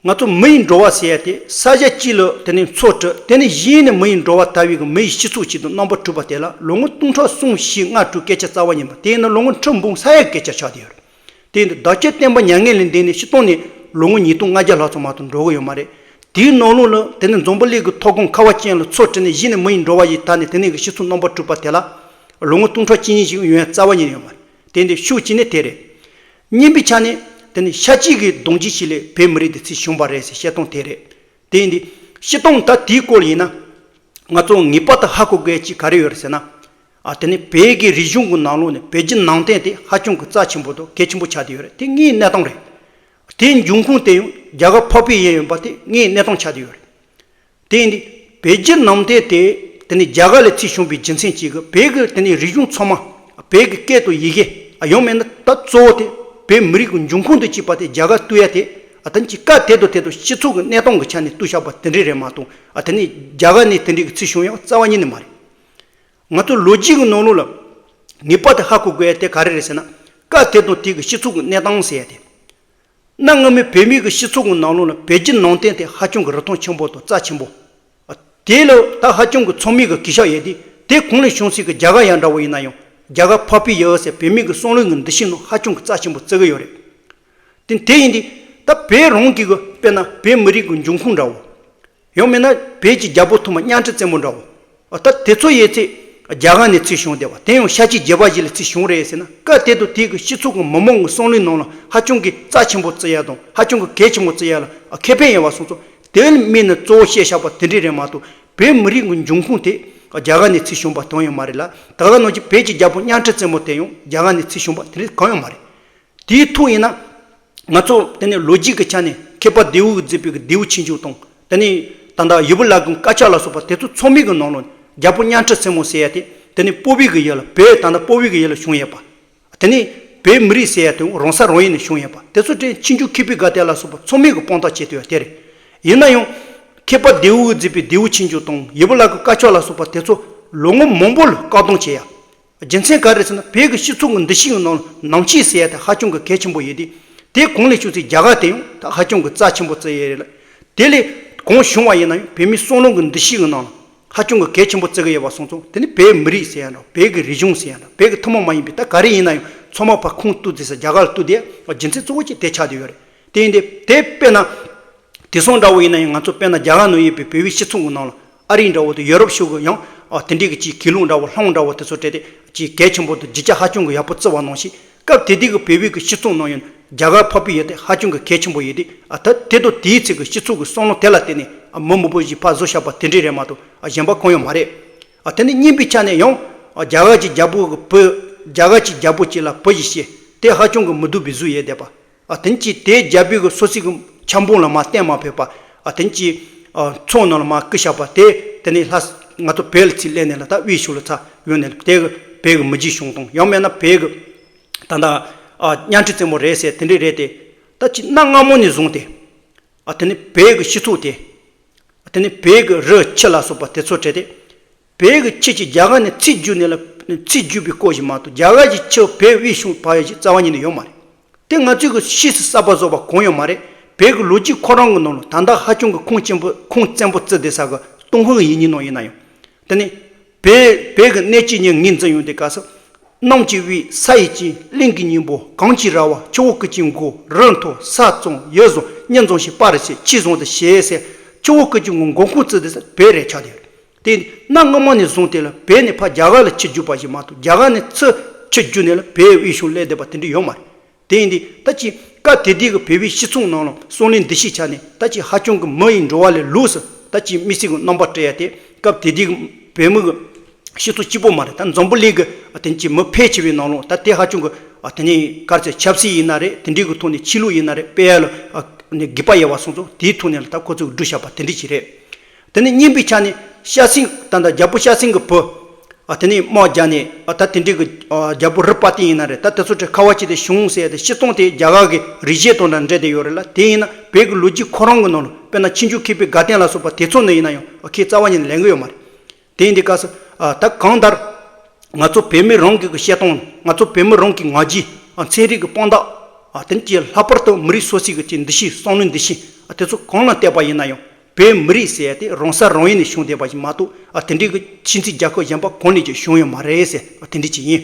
ང་ཚོ་མི་ཡི་འགྲོ་བ་ཟེར་ཡ་དེ་ས་ཆ་གཅིག་ལ་དེ་ནས་འཚོ་བྲི་དེ་ནས་གཞི་ནས་མི་ཡི་འགྲོ་བ་དར་བའི་གི་མི་ཡི་སྤྱི་ཚོགས་ཅིག་དང་རྣམ་པ་གྲུབ་པ་དེ་ལ་ལོ་ངོ་སྟོང་ཕྲག་གསུམ་བཞི་ལྔ་དྲུག་སྐད་ཆ་རྩ་བ་ཉིད་མ་དེ་ཡིན་ན་ལོ་ངོ་ཁྲི་འབུམ་ས་ཡ་སྐད་ཆ་ཆགས་བསྡད་ཡོད་རེད། དེ་ཡིན་དུས་བདག་ཅག་བསྟན་པ་མྱ་ངན་ལས་འདས་ནས་སྤྱིར་བཏང་ནས་ལོ་ངོ་ཉིས་སྟོང་ལྔ་བརྒྱ་ལྷག་ཙམ་མ་གཏོགས་འགྲོ་གི་ཡོད་མ་རེད། དེའི་ནང་ལོགས་ལ་དེ་ནས་འཛམ་བུ་གླིང་གི་མཐོ་སྒང་ཁ་བ་ཅན་ལ་འཚོ་བྲི་ནས་གཞི་ནས་མི་ཡི་འགྲོ་བ་ཡི་དར་ནས་དེ་ནས་གི་སྤྱི་ཚོགས་རྣམ་པ་གྲུབ་པ་དེ་ལ། ལོ་ངོ་སྟོང་ཕྲག་གཅིག་གཉིས་ཤིག་ཡོང་ཡ་རྩ་བ་ཉིད་ནས་ཡོད་མ་རེད། དེ་འདི་ཤུགས་གཅིག་ནས་དེ་རེད། གཉིས་པའི་ཆ་ནས་དེ་ནི་ཤ་གཅིག་གི་གདོང་གཅིག་ཞིག་ལས་བོད་མི་རིགས་འདི་ཚེ་བྱུང་བ་རེད་ཟེར་བཤད་སྟངས་དེ་རེད། དེ་ཡིན་དུས་སྤྱིར་བཏང་ད་དེའི་སྐོར་ཡིན་ན། ང་ཚོ་ངེས་པར་དུ་ཧ་གོ་དགོས་ཡ་གཅིག་ག་རེ་ཡོད་རེད་ཟེར་ན། ཨ་དེ་ནི་བོད་ཀྱི་རིག་གཞུང་གི་ནང་ལོགས་ནས་བོད་བརྒྱུད་ནང་བསྟན་དེ་ཧ་ཅང་གི་རྩ་ཆེན་པོ་དང་གལ་ཆེན་པོ་ཆགས་བསྡད་ཡོད་རེད། དེ་དངོས་གནས་གནས་སྟངས་རེད། དེའི་འབྱུང་ཁུངས་དེ་ཡང་རྒྱ་གར་འཕགས་པའི་ཡུལ་ཡིན་པ་དེ་དངོས་གནས་གནས་སྟངས་ཆགས་བསྡད་ཡོད་རེད། དེ་ཡིན་དུས་བོད་བརྒྱུད་ནང་བསྟན་དེ་དེ་ནི་རྒྱ་གར་ལ་ཚུར་བྱུང་བའི་རྒྱུ་མཚན་གཅིག་གིས་བོད་ཀྱི་དེ་ནི་རིག་གཞུང་ཚང་མ། བོད་ཀྱི་སྐད་དང་ཡི་གེ། ཡང་མིན་ན་ད་གཙོ་བོ་དེ་བོད་མི་རིགས་ཀྱི་འབྱུང་ཁུངས་དང་བཅས་པ་དེ་རྒྱ་གར་གཏུག་ཡ་དེ། ཨ་ད་ཅིག་སྐབས་དེ་དང་དེ་དང་སྤྱི་ཚོགས་ཀྱི་གནས་སྟངས་ཀྱི་ཆ་ནས་གཏུག་བཞག་པ་དེ་འདྲས་རེད་མ་གཏོགས། ཨ་དེ་ནི་རྒྱ་གར་ནས་དེ་འདྲས་ཀྱི་ཚུར་བྱུང་ཡ་རྩ་བ་ཉིད་ནས་མ་རེད། ང་ཚོ་ལོ་རྒྱུས་ཀྱི་ནང་ལོགས་ལ་ངེས་པར་དུ་ཧ་གོ་དགོས་ཡ་དེ་ག་རེ་རེད་ཟེར་ན། སྐབས་དེ་དང་དེ་གི་སྤྱི་ཚོགས་ཀྱི་གནས་སྟངས་ཟེར་ཡ་དེ། གནའ་སྔ་མོའི་བོད་མིའི་གི་སྤྱི་ཚོགས་ཀྱི་ནང་ལོགས་ལ་བོད་བརྒྱུད་ནང་བསྟན་དེ་ཧ་ཅང་གི་རིན་ཐང་ཆེན་པོ་དང་རྩ་ཆེན་པོ། དེ་ལ་ད་ཧ་ཅང་གི་ཚང་མས་གི་གུས་ཞབས་ཡོད་དེ། དེ་གོང་ལ་བྱུང་སའི་གི་རྒྱ་གར་ཡང་འདྲ་བོ་ཡིན་ན་ཡང་རྒྱ་གར་འཕགས་པའི་ཡུལ་ཟེར་བོད་མིའི་གི་བསམ་བློའི་གི་འདུ་ཤེས་ནང་ཧ་ཅང་གི་རྩ་ཆེན་པོ་བརྩི་གི་ཡོད་རེད། དེ་དེ་ཡིན་དུས་ད་བོད་རང་གི་གི་དཔེར་ན་བོད་མི་རིགས་གི་འབྱུང་ཁུངས་འདྲ་བོ། ཡང་མིན་ན་བོད་ཀྱི་རྒྱལ་པོ་ཐོག་མ་གཉའ་ཁྲི་བཙན་པོ་འདྲ་བོ། ཨ་ད་དེ་ཚོ་ཡོད་ཚད་རྒྱ་གར་ནས་ཚུར་བྱུང་བསྡད་པ་དེ་ཡང་ཤཱཀྱའི་རྒྱལ་པོ་ཞིག་ལ་ཚུར་བྱུང་རེད་ཟེར་ན། སྐབས་དེ་དང་དེ་གི་སྤྱི་ཚོགས་ཀྱི་མི་མང་གི་བསམ་བློའི་ནང་ལ་ཧ་ཅང་གི་རྩ་ཆེན་པོ་བརྩི་ཡ་དང་ཧ་ཅང་གི་གལ་ཆེན་པོ་བརྩི་ཡ་ལ་ཨ་ཁེ་ཕན་ཡོད་པ་སོང་ཙང་། དེ་ལ་དམིགས་ནས་གཙོ་བོ་བཤད་བཞག་པ་དེ་འདྲས་རེད་མ་གཏོགས། བོད་མི་རིགས་ཀྱི་འབྱུང་ཁུངས་དེ་རྒྱ་གར་ནས་ཚུར་བྱུང་བ་གང་ཡང་མ་རེད་ལ། ད་ག་ནང་བཞིན་བོད་ཀྱི་རྒྱལ་པོ་གཉའ་ཁྲི་བཙན་པོ་དེ་ཡང་རྒྱ་གར་ནས་ཚུར་བྱུང་བ་དེ་འདྲས་གང་ཡང་མ་རེད། དེའི་ཐོག་ཡིན་ན། ང་ཚོ་དེ་ནས་ལོ་རྒྱུས་ཀྱི་ཆ་ནས་མཁས་པ་ལྡེའུ་གིས་མཛད་པའི་ལྡེའུ་ཆོས་འབྱུང་དང་། དེ་ནས་ད་ལྟ་ཡུ་བུ་ལ་གི་དཀར་ཆག་ལ་སོགས་པ་དེ་ཚོ་ཚང་མའི་གི་ནང་ལོགས་རྒྱལ་པོ་གཉའ་ཁྲི་བཙན་པོ་ཟེར་ཡ་དེ། དེ་ནས་སྤོ་བོའི་གི་ཡུལ་ལ་བོད་ད་ལྟ་སྤོ་བོའི་གི་ཡུལ་ལ་བྱུང་ཡོད་པ། དེ་ནས་བོད་མི་རིགས་ཟེར་ཡ་དེ་རང་ས་རང་ཡུལ་ནས་བྱུང་ཡོད་པ་དེ་ཚོ་དེ་ཆོས་འབྱུང་མཁས་པའི་དགའ་སྟོན་ལ་སོགས་པ་ཚང་མས་གི་དཔང་རྟགས་བྱེད་ཐུབ་ཡ་དེ་རེད། ཡིན་ན་ཡང་། མཁས་པ་ལྡེའུ་གིས་མཛད་པའི་ལྡེའུ་ཆོས་འབྱུང་དང་ཡུ་བུ་ལ་གི་དཀར་ཆག་ལ་སོགས་པ་དེ་ཚོ་ལོ་ངོ་མང་པོ་ལ་བཀག་སྡོམ་བྱས་ཡ། རྒྱུ་མཚན་ག་རེ་ཟེར་ན་བོད་ཀྱི་སྤྱི་ཚོགས་ཀྱི་འདུ་ཤེས་ཀྱི་ནང་ལ་ནང་ཆོས་ཟེར་ཡ་དེ་ཧ་ཅང་གི་གལ་ཆེན་པོ་ཡོད་དེ། དེ་གོང་ལ་བྱུང་ཚེ་རྒྱ་གར་དེ་ཡང་ད་ཧ་ཅང་གི་རྩ་ཆེན་པོ་བརྩི་ཡས་རེད་ལ། དེ་ལས་གོང་བྱུང་བ་ཡིན་ན་ཡང་བོད་མིའི་བསམ་བློ་གི་འདུ་ཤེས་ཀྱི་ནང་ལ་ཧ་ཅང་གི་གལ་ཆེན་པོ་བརྩི་གི་ཡོད་པ་སོང་ཙང་། དེ་ནི་བོད་མི་རིགས་ཟེར་ཡ་འདྲ་བོད་ཀྱི་རིག་གཞུང་ཟེར་ཡ་འདྲ་བོད་ཀྱི་ཐུན་མོང་མ་ཡིན་པའི་ད་ག་རེ་ཡིན་ན་ཡང་ཚང་མ་ཕར་ཁུངས་གཏུགས་ཏེ་ས་རྒྱ་གར་ལ་གཏུགས་དེ་རྒྱུ་མཚན་གཙོ་བོ་གཅིག་དེ་ཆགས་བསྡད་ཡོད་རེད། དེ་ཡིན་དེ་དེ་དཔེར་ན། དེང་སང་འདྲ་བོ་ཡིན་ན་ཡང་ང་ཚོ་དཔེར་ན་རྒྱ་གར་ནང་ཡོད་པའི་བོད་པའི་སྤྱི་ཚོགས་ཀྱི་ནང་ལ་ཨ་རི་འདྲ་བོ་དང་ཡོ་རོབ་ཕྱོགས་ཀྱི་ཡང་དེ་འདྲའི་གི་ཅིག་གྱེན་ལངས་འདྲ་བོ་ལྷོང་འདྲ་བོ་དེ་ཚོ་སྤྲད་དེ་ཅིག་གལ་ཆེན་པོ་དང་བརྗིད་ཆགས་ཧ་ཅང་གི་ཡག་པོ་བརྩི་བ་ནང་བཞིན། སྐབས་དེ་དུས་ཀྱི་བོད་པའི་གི་སྤྱི་ཚོགས་ནང་ཡང་རྒྱ་གར་འཕགས་པའི་ཡུལ་དེ་ཧ་ཅང་གི་གལ་ཆེན་པོ་ཡོད་དེ། ཨ་ད་དེ་དང་དེའི་ཚེ་གི་སྤྱི་ཚོགས་ཀྱི་བསམ་བློ་དེ་ལ་བརྟེན་ནས་ཨ་མི་མང་པོ་ཞིག་ཕར་བཟོ་བཞག་པ་དེ་འདྲས་རེད་མ་གཏོགས་ཨ་གཞན་པ་གང་ཡང་མ་རེད། ཨ་དེ་ནི་རྙིང་པའི་ཆ་ནས་ཡང་ཨ་རྒྱ་གར་གྱི་རྒྱལ་པོ་གི་བུ། རྒྱ་གར་གྱི་རྒྱལ་པོ་གཅིག་ལ་བུ་ཞིག་སྐྱེས་དེ་ཧ་ཅང་གི་མི་སྡུག་པའི་གཟུགས་ཡོད་བསྡད་པ། ཨ་དེ་ནི་ཅིག་དེའི་རྒྱལ་པོའི་གི་སོ་སོའི་གི་ཆབ་འབངས་ལ་མར་བསྟན་མ་ཕོད་པ། ཨ་དེ་ནི་ཅིག་ཨ་མཚོ་ནང་ལ་མར་བསྐུལ་བཞག་པ་དེ། དེ་ནི་ལྷ་ང་ཚོ་བོད་ལ་ཚུར་སླེབས་ནས་ལ་ད་དབུས་ཕྱོགས་ལ་ཚར་ཡོང་ནས་ལ་དེ་གི་བོད་གི་མི་རྗེ་གཞུང་དང་ཡང་མིན་ན་བོད་གི་ད་ལྟ་ཨ་གཉའ་ཁྲི་བཙན་པོ་རེད་ཟེར་དེ་འདྲས་རེད་དེ། ད་ཅིག་གནའ་སྔ་མོ་ནས་བཟུང་སྟེ། ཨ་དེ་ནི་བོད་ཀྱི་སྤྱི་ཚོགས་དེ། ཨ་དེ་ནི་བོད་ཀྱི་རི་ཆུ་ལ་སོགས་པ་དེ་ཚོ་བྲལ་ཏེ། བོད་ཀྱི་ཆུ་ཅིག་རྒྱ་གར་ནས་ཚུར་རྒྱུག་ནས་ལ་ཚུར་རྒྱུག་པའི་སྐོར་ཞིག་མ་གཏོགས་རྒྱ་གར་གྱི་ཆུ་བོད་དབུས་གཞུང་བབས་ཡ་ཞིག་རྩ་བ་ཉིད་ནས་ཡོད་མ་རེད། དེ་ང་ཚོས་ཀྱི་ཤེས་སུ་གསར་པ་བཟོ་བ་གང་ཡང་མ་རེད། བོད་ཀྱི་ལོ་རྒྱུས་ཁོ་རང་གི་ནང་ལ་ད་ལྟ་ཧ་ཅང་གི་ཁུངས་ཆེན་པོ་ཁུངས་བཙན་པོ་བརྩི་བསྡད་ས་གི་ཏུན་ཧོང་གི་ཡིག་རྙིང་ནང་ཡིན་ན་ཡང་། དེ་ནི། བོད་བོད་ཀྱི་གནས་ཆེན་ཉིད་ངོས་འཛིན་ཡོང་དུས་སྐབས་སུ། གནམ་གྱི་དབུས་ས་ཡི་སྤྱི། གླིང་གི་སྙིང་པོ་གངས་ཀྱི་ར་བ། ཆུ་བོ་ཀུན་གྱི་མགོ་རི་མཐོ་ས་གཙང་ཡུལ་བཟང་མྱི་འཛོམས་ཤིང་སྤ་རི་ཆེ་ཆུ་བཟང་དུ་བྱེད་ཟེར། ཆུ་བོ་ཀུན་གྱི་མགོ་མགོ་ཁུངས་བརྩི་དུས་སུ་བོད་རེད་ཆགས་ཏེ་ཡོད། དེ་གནའ་སྔ་མོ་ནས་བཟུང་སྟེ་ལ་བོད་ནས་ཕར་རྒྱ་གར་ལ་ཆུ་རྒྱུག་པ་ཞིག་མ་གཏོགས་རྒྱ་གར་ནས་ཚུར་ཆུ་རྒྱུག་ནས་ལ་བོད་དབུས་གཞུང་སླེབས་བསྡད་པ་དེ་འདྲ་ཡོད་མ་རེད། དེ་ཡིན་དུས་ད་ཅི་སྐབས་དེ་དུས་ཀྱི་བོད་པའི་སྤྱི་ཚོགས་ནང་ལ་བསམ་བློའི་འདུ་ཤེས་ཆ་ནས་ད་ཅི་ཧ་ཅང་གི་མི་ཡི་འགྲོ་བ་ལས་ལོགས་སུ་ད་ཅི་མི་སེར་གྱི་རྣམ་པ་སྤྲད་ཡ་དེ་སྐབས་དེ་དུས་ཀྱི་བོད་མི་གི་སྤྱི་ཚོགས་གཅིག་པོ་མ་རེད། ད་འཛམ་བུ་གླིང་གི་དེ་ཅི་མི་ཕལ་ཆེ་བའི་ནང་ལོགས་ད་དེ་ཧ་ཅང་གི་དེ་ནས་ག་རེ་ཟེར་ཆབ་སྲིད་ཡིན་ན་རེད། དེ་འདྲའི་གི་ཐོག་ནས་ཆོས་ལུགས་ཡིན་ན་རེད། དཔེ་ཡ་ལ་ནས་དགོས་པ་ཡོད་པ་སོང་ཙང་དེའི་ཐོག་ནས་ལ་ད་ཁོ་ཚོས་སྒྲུབ་བཞག་པ་དེ་འདྲ་ཅིག་རེད། དེ་ནས་རྙིང་པའི་ཆ་ནས་སྐྱ་སེང་ད་ལྟ་རྒྱལ་པོ་སྐྱ་སེང་གི་བུ། ཨ་དེ་ནས་དམག་རྒྱག་ནས་ཨ་ད་དེ་འདྲའི་གི་ཨ་རྒྱལ་པོ་རི་དཔལ་སྟེང་ཡིན་ན་རེད། ད་དེ་ཚོ་གྲས་ཁ་བ་ཅིག་དེ་བྱུང་ཟེར་ཏེ་སྤྱིར་བཏང་དེ་རྒྱ་གར་གི་རིག་གཞས་དང་འདྲ་འདྲེས་ཏེ་ཡོད་རེད་ལ། དེ་ཡིན་ན་བོད་ཀྱི་ལོ་རྒྱུས་ཁོ་རང་གི་ནང་ལ་དཔེར་ན་ཆོས་འབྱུང་མཁས་པའི་དགའ་སྟོན་ལ་སོགས་པ་དེ་ཚོ་ནས་ཡིན་ན་ཡང་ཨ་ཁས་རྩ་བ་ཉིད་ནས་ལེན་གི་ཡོད་མ་རེད། དེ་ཡིན་དུས་སྐབས་སུ་ཨ་ད་གང་ལྟར་ང་ཚོ་བོད་མི་རང་གི་གི་བཤད་སྟངས། ང་ཚོ་བོད་མི་རང་གི་ང་རྒྱལ། ཨ་ཚན་རིག་གི་དཔང་རྟགས། ཨ་དེ་ནས་ལྷག་པར་དུ་མི་རིགས་སོ་སོའི་གི་ཅིག་འདུ་ཤེས། བསམ་བློའི་འདུ་ཤེས། ཨ་དེ་ཚོ་གང་ལ་བལྟས་པ་ཡིན་ན་ཡང་། བོད་མི་རིགས་ཟེར་ཡ་དེ་རང་ས་རང་ཡུལ་ནས་བྱུང་བསྡད་པ་ཞིག་མ་གཏོགས། ཨ་དེ་འདྲའི་གི་ཕྱི་ཚུལ་རྒྱལ་ཁབ་གཞན་པ་གང་ནས་ཀྱང་བྱུང་ཡོད་མ་རེད་ཟེར། ཨ་དེ་འདྲ་ཅིག་ཡིན།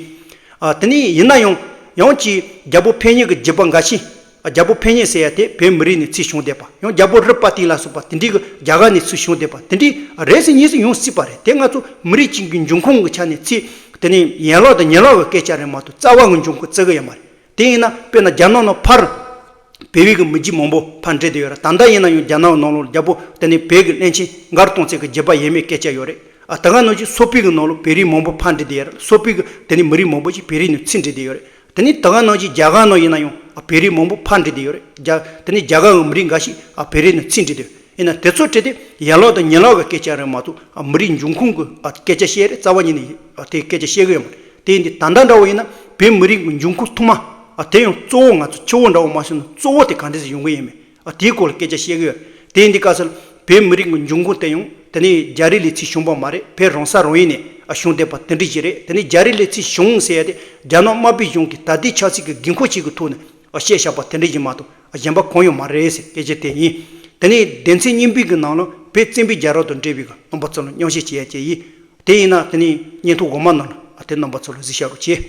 ཨ་དེ་ནས་ཡིན་ན་ཡང་ཡང་ཅིག་རྒྱལ་པོ་ཕན་ཉེ་གི་བརྒྱུད་པ་འགའ་ཤས། ཨ་རྒྱལ་པོ་ཕན་ཉེ་ཟེར་ཡ་དེ་བོད་མི་རིགས་ནས་ཚུར་བྱུང་བསྡད་པ། ཡང་རྒྱལ་པོ་རི་དཔལ་སྟེང་ལ་སོགས་པ་དེ་འདྲའི་གི་རྒྱ་གར་ནས་ཚུར་བྱུང་བསྡད་པ་དེ་འདྲའི་རེད་ཟེར་ཉེས་ཟེར་ཡོང་སྲིད་པ་རེད། དེ་ང་ཚོ་མི་རིགས་གཅིག་གི་འབྱུང་ཁུངས་ཀྱི་ཆ་ནས་ཚུར་ དེ་ནི་ཡན་ལག་དང་ཉིང་ལག་གི་སྐད་ཆ་རེད་མ་གཏོགས་རྩ་བ་གི་འབྱུང་ཁུངས་བརྩི་གི་ཡོད་མ་རེད། དེ་ཡིན་ན་དཔེར་ན་རྒྱ་ནག་ནང་ཕར་བོད་པའི་གི་མི་རྒྱུད་མང་པོ་ཕར་འདྲེས་བསྡད་ཡོད་རེད། ད་ལྟ་ཡིན་ན་ཡང་རྒྱ་ནག་ནང་ལོགས་རྒྱལ་པོ་དེ་ནི་བོད་ཀྱི་བློན་ཆེན་མགར་སྟོང་བཙན་གྱི་རྒྱུད་པ་ཡིན་མིན་སྐད་ཆ་ཡོད་རེད། ཨ་ད་ག་ནང་བཞིན་སོག་པོའི་གི་ནང་ལོགས་བོད་རིགས་མང་པོ་ཕར་འདྲེས་བསྡད་ཡོད་རེད། སོག་པོའི་གི་དེ་ནི་མི་རིགས་མང་པོ་ཞིག་བོད་རིགས་ནང་ཚུར་འདྲེས་བསྡད་ཡོད་རེད། དེ་ནི་ད་ག་ནང་བཞིན་རྒྱ་གར་ནང་ཡིན་ན་ཡང་ཨ་བོད་རིགས་མང་པོ་ཕར་འདྲེས་བསྡད་ཡོད་རེད། རྒྱ་དེ་ནི་རྒྱ་གར་གི་མི་རིགས་འགའ་ཞིག་ཨ་བོད་རིགས་ནང་ཚུར་འདྲེས་བསྡད་ཡོད། ཡིན་ན་དེ་ཚོ་བྲིས་ཏེ་ཡན་ལག་དང་ཉིང་ལག་གི་སྐད་ཆ་རེད་མ་གཏོགས་ཨ་མི་རིགས་འབྱུང་ཁུངས་ཀྱི་ཨ་སྐད་ཆ་བཤད་རེད། རྩ་བ་ཉིད་ནས་ཨ་དེ་སྐད་ཆ་བཤད་གི་ཡོད་མ་རེད། དེ་ཡིན་དུས་ད་ལྟ་འདྲ་བོ་ཡིན་ན་བོད་མི་རིགས་ཀྱི་འབྱུང་ཁུངས་ཐོག་མ་ཨ་དེ་ཡང་གཙོ་བོ་ང་ཚོ་ཆུ་བོ་འདྲ་བོ་མ་ཤོར་ན་གཙོ་བོ་དེ་ག་འདྲ་ཞིག་ཡོང་གི་ཡིན་མིན་ཨ་དེའི་སྐོར་ལ་སྐད་ཆ་བཤད་གི་ཡོད། དེ་ཡིན་དུས་ག་ཚོད་བོད་མི་རིགས་ཀྱི་འབྱུང་ཁུངས་དེ་ཡང་དེ་ནི་རྒྱ་རིགས་ལས་ཚུར་བྱུང་བ་མ་རེད། བོད་རང་ས་རང་ཡུལ་ནས་ཨ་བྱུང་བསྡད་པ་དེ་འདྲ་ཞིག་རེད། དེ་ནི་རྒྱ་རིགས་ལས་ཚུར་བྱུང་ཟེར་ཡ་དེ་རྒྱ་ནག་དམར་པོའི་གཞུང་གིས་ད་ལྟའི་ཆབ་སྲིད་ཀྱི་དགོས་མཁོ་ཞིག་གི་ཐོག་ནས་ཨ་བཤད་བཞག་པ་དེ་འདྲ་ཞིག་མ་གཏོགས་ཨ་གཞན་པ་གང་ཡང་མ་རེད་ཟེར་སྐད་ཆ་དེ་ཡིན། དེ་ནས་སྡེ་ཚན་གཉིས་པའི་གི་ནང་ལ་བོད་བཙན་པོའི་རྒྱལ་རབས་དང་འབྲེལ་བའི་གི་རྣམ་པ་ཚོ་ལ་མཉམ་བཤད་བྱེད་ཡ་བཅས་ཡིན། དེ་ཡིན་ན་དེ་ནས་བརྙན་ཐུང་འོག་མ་ནང་ལ་ཨ་དེ་རྣམ་པ་ཚོ་ལ་གཟིགས་བཞག་རོགས་བྱེད།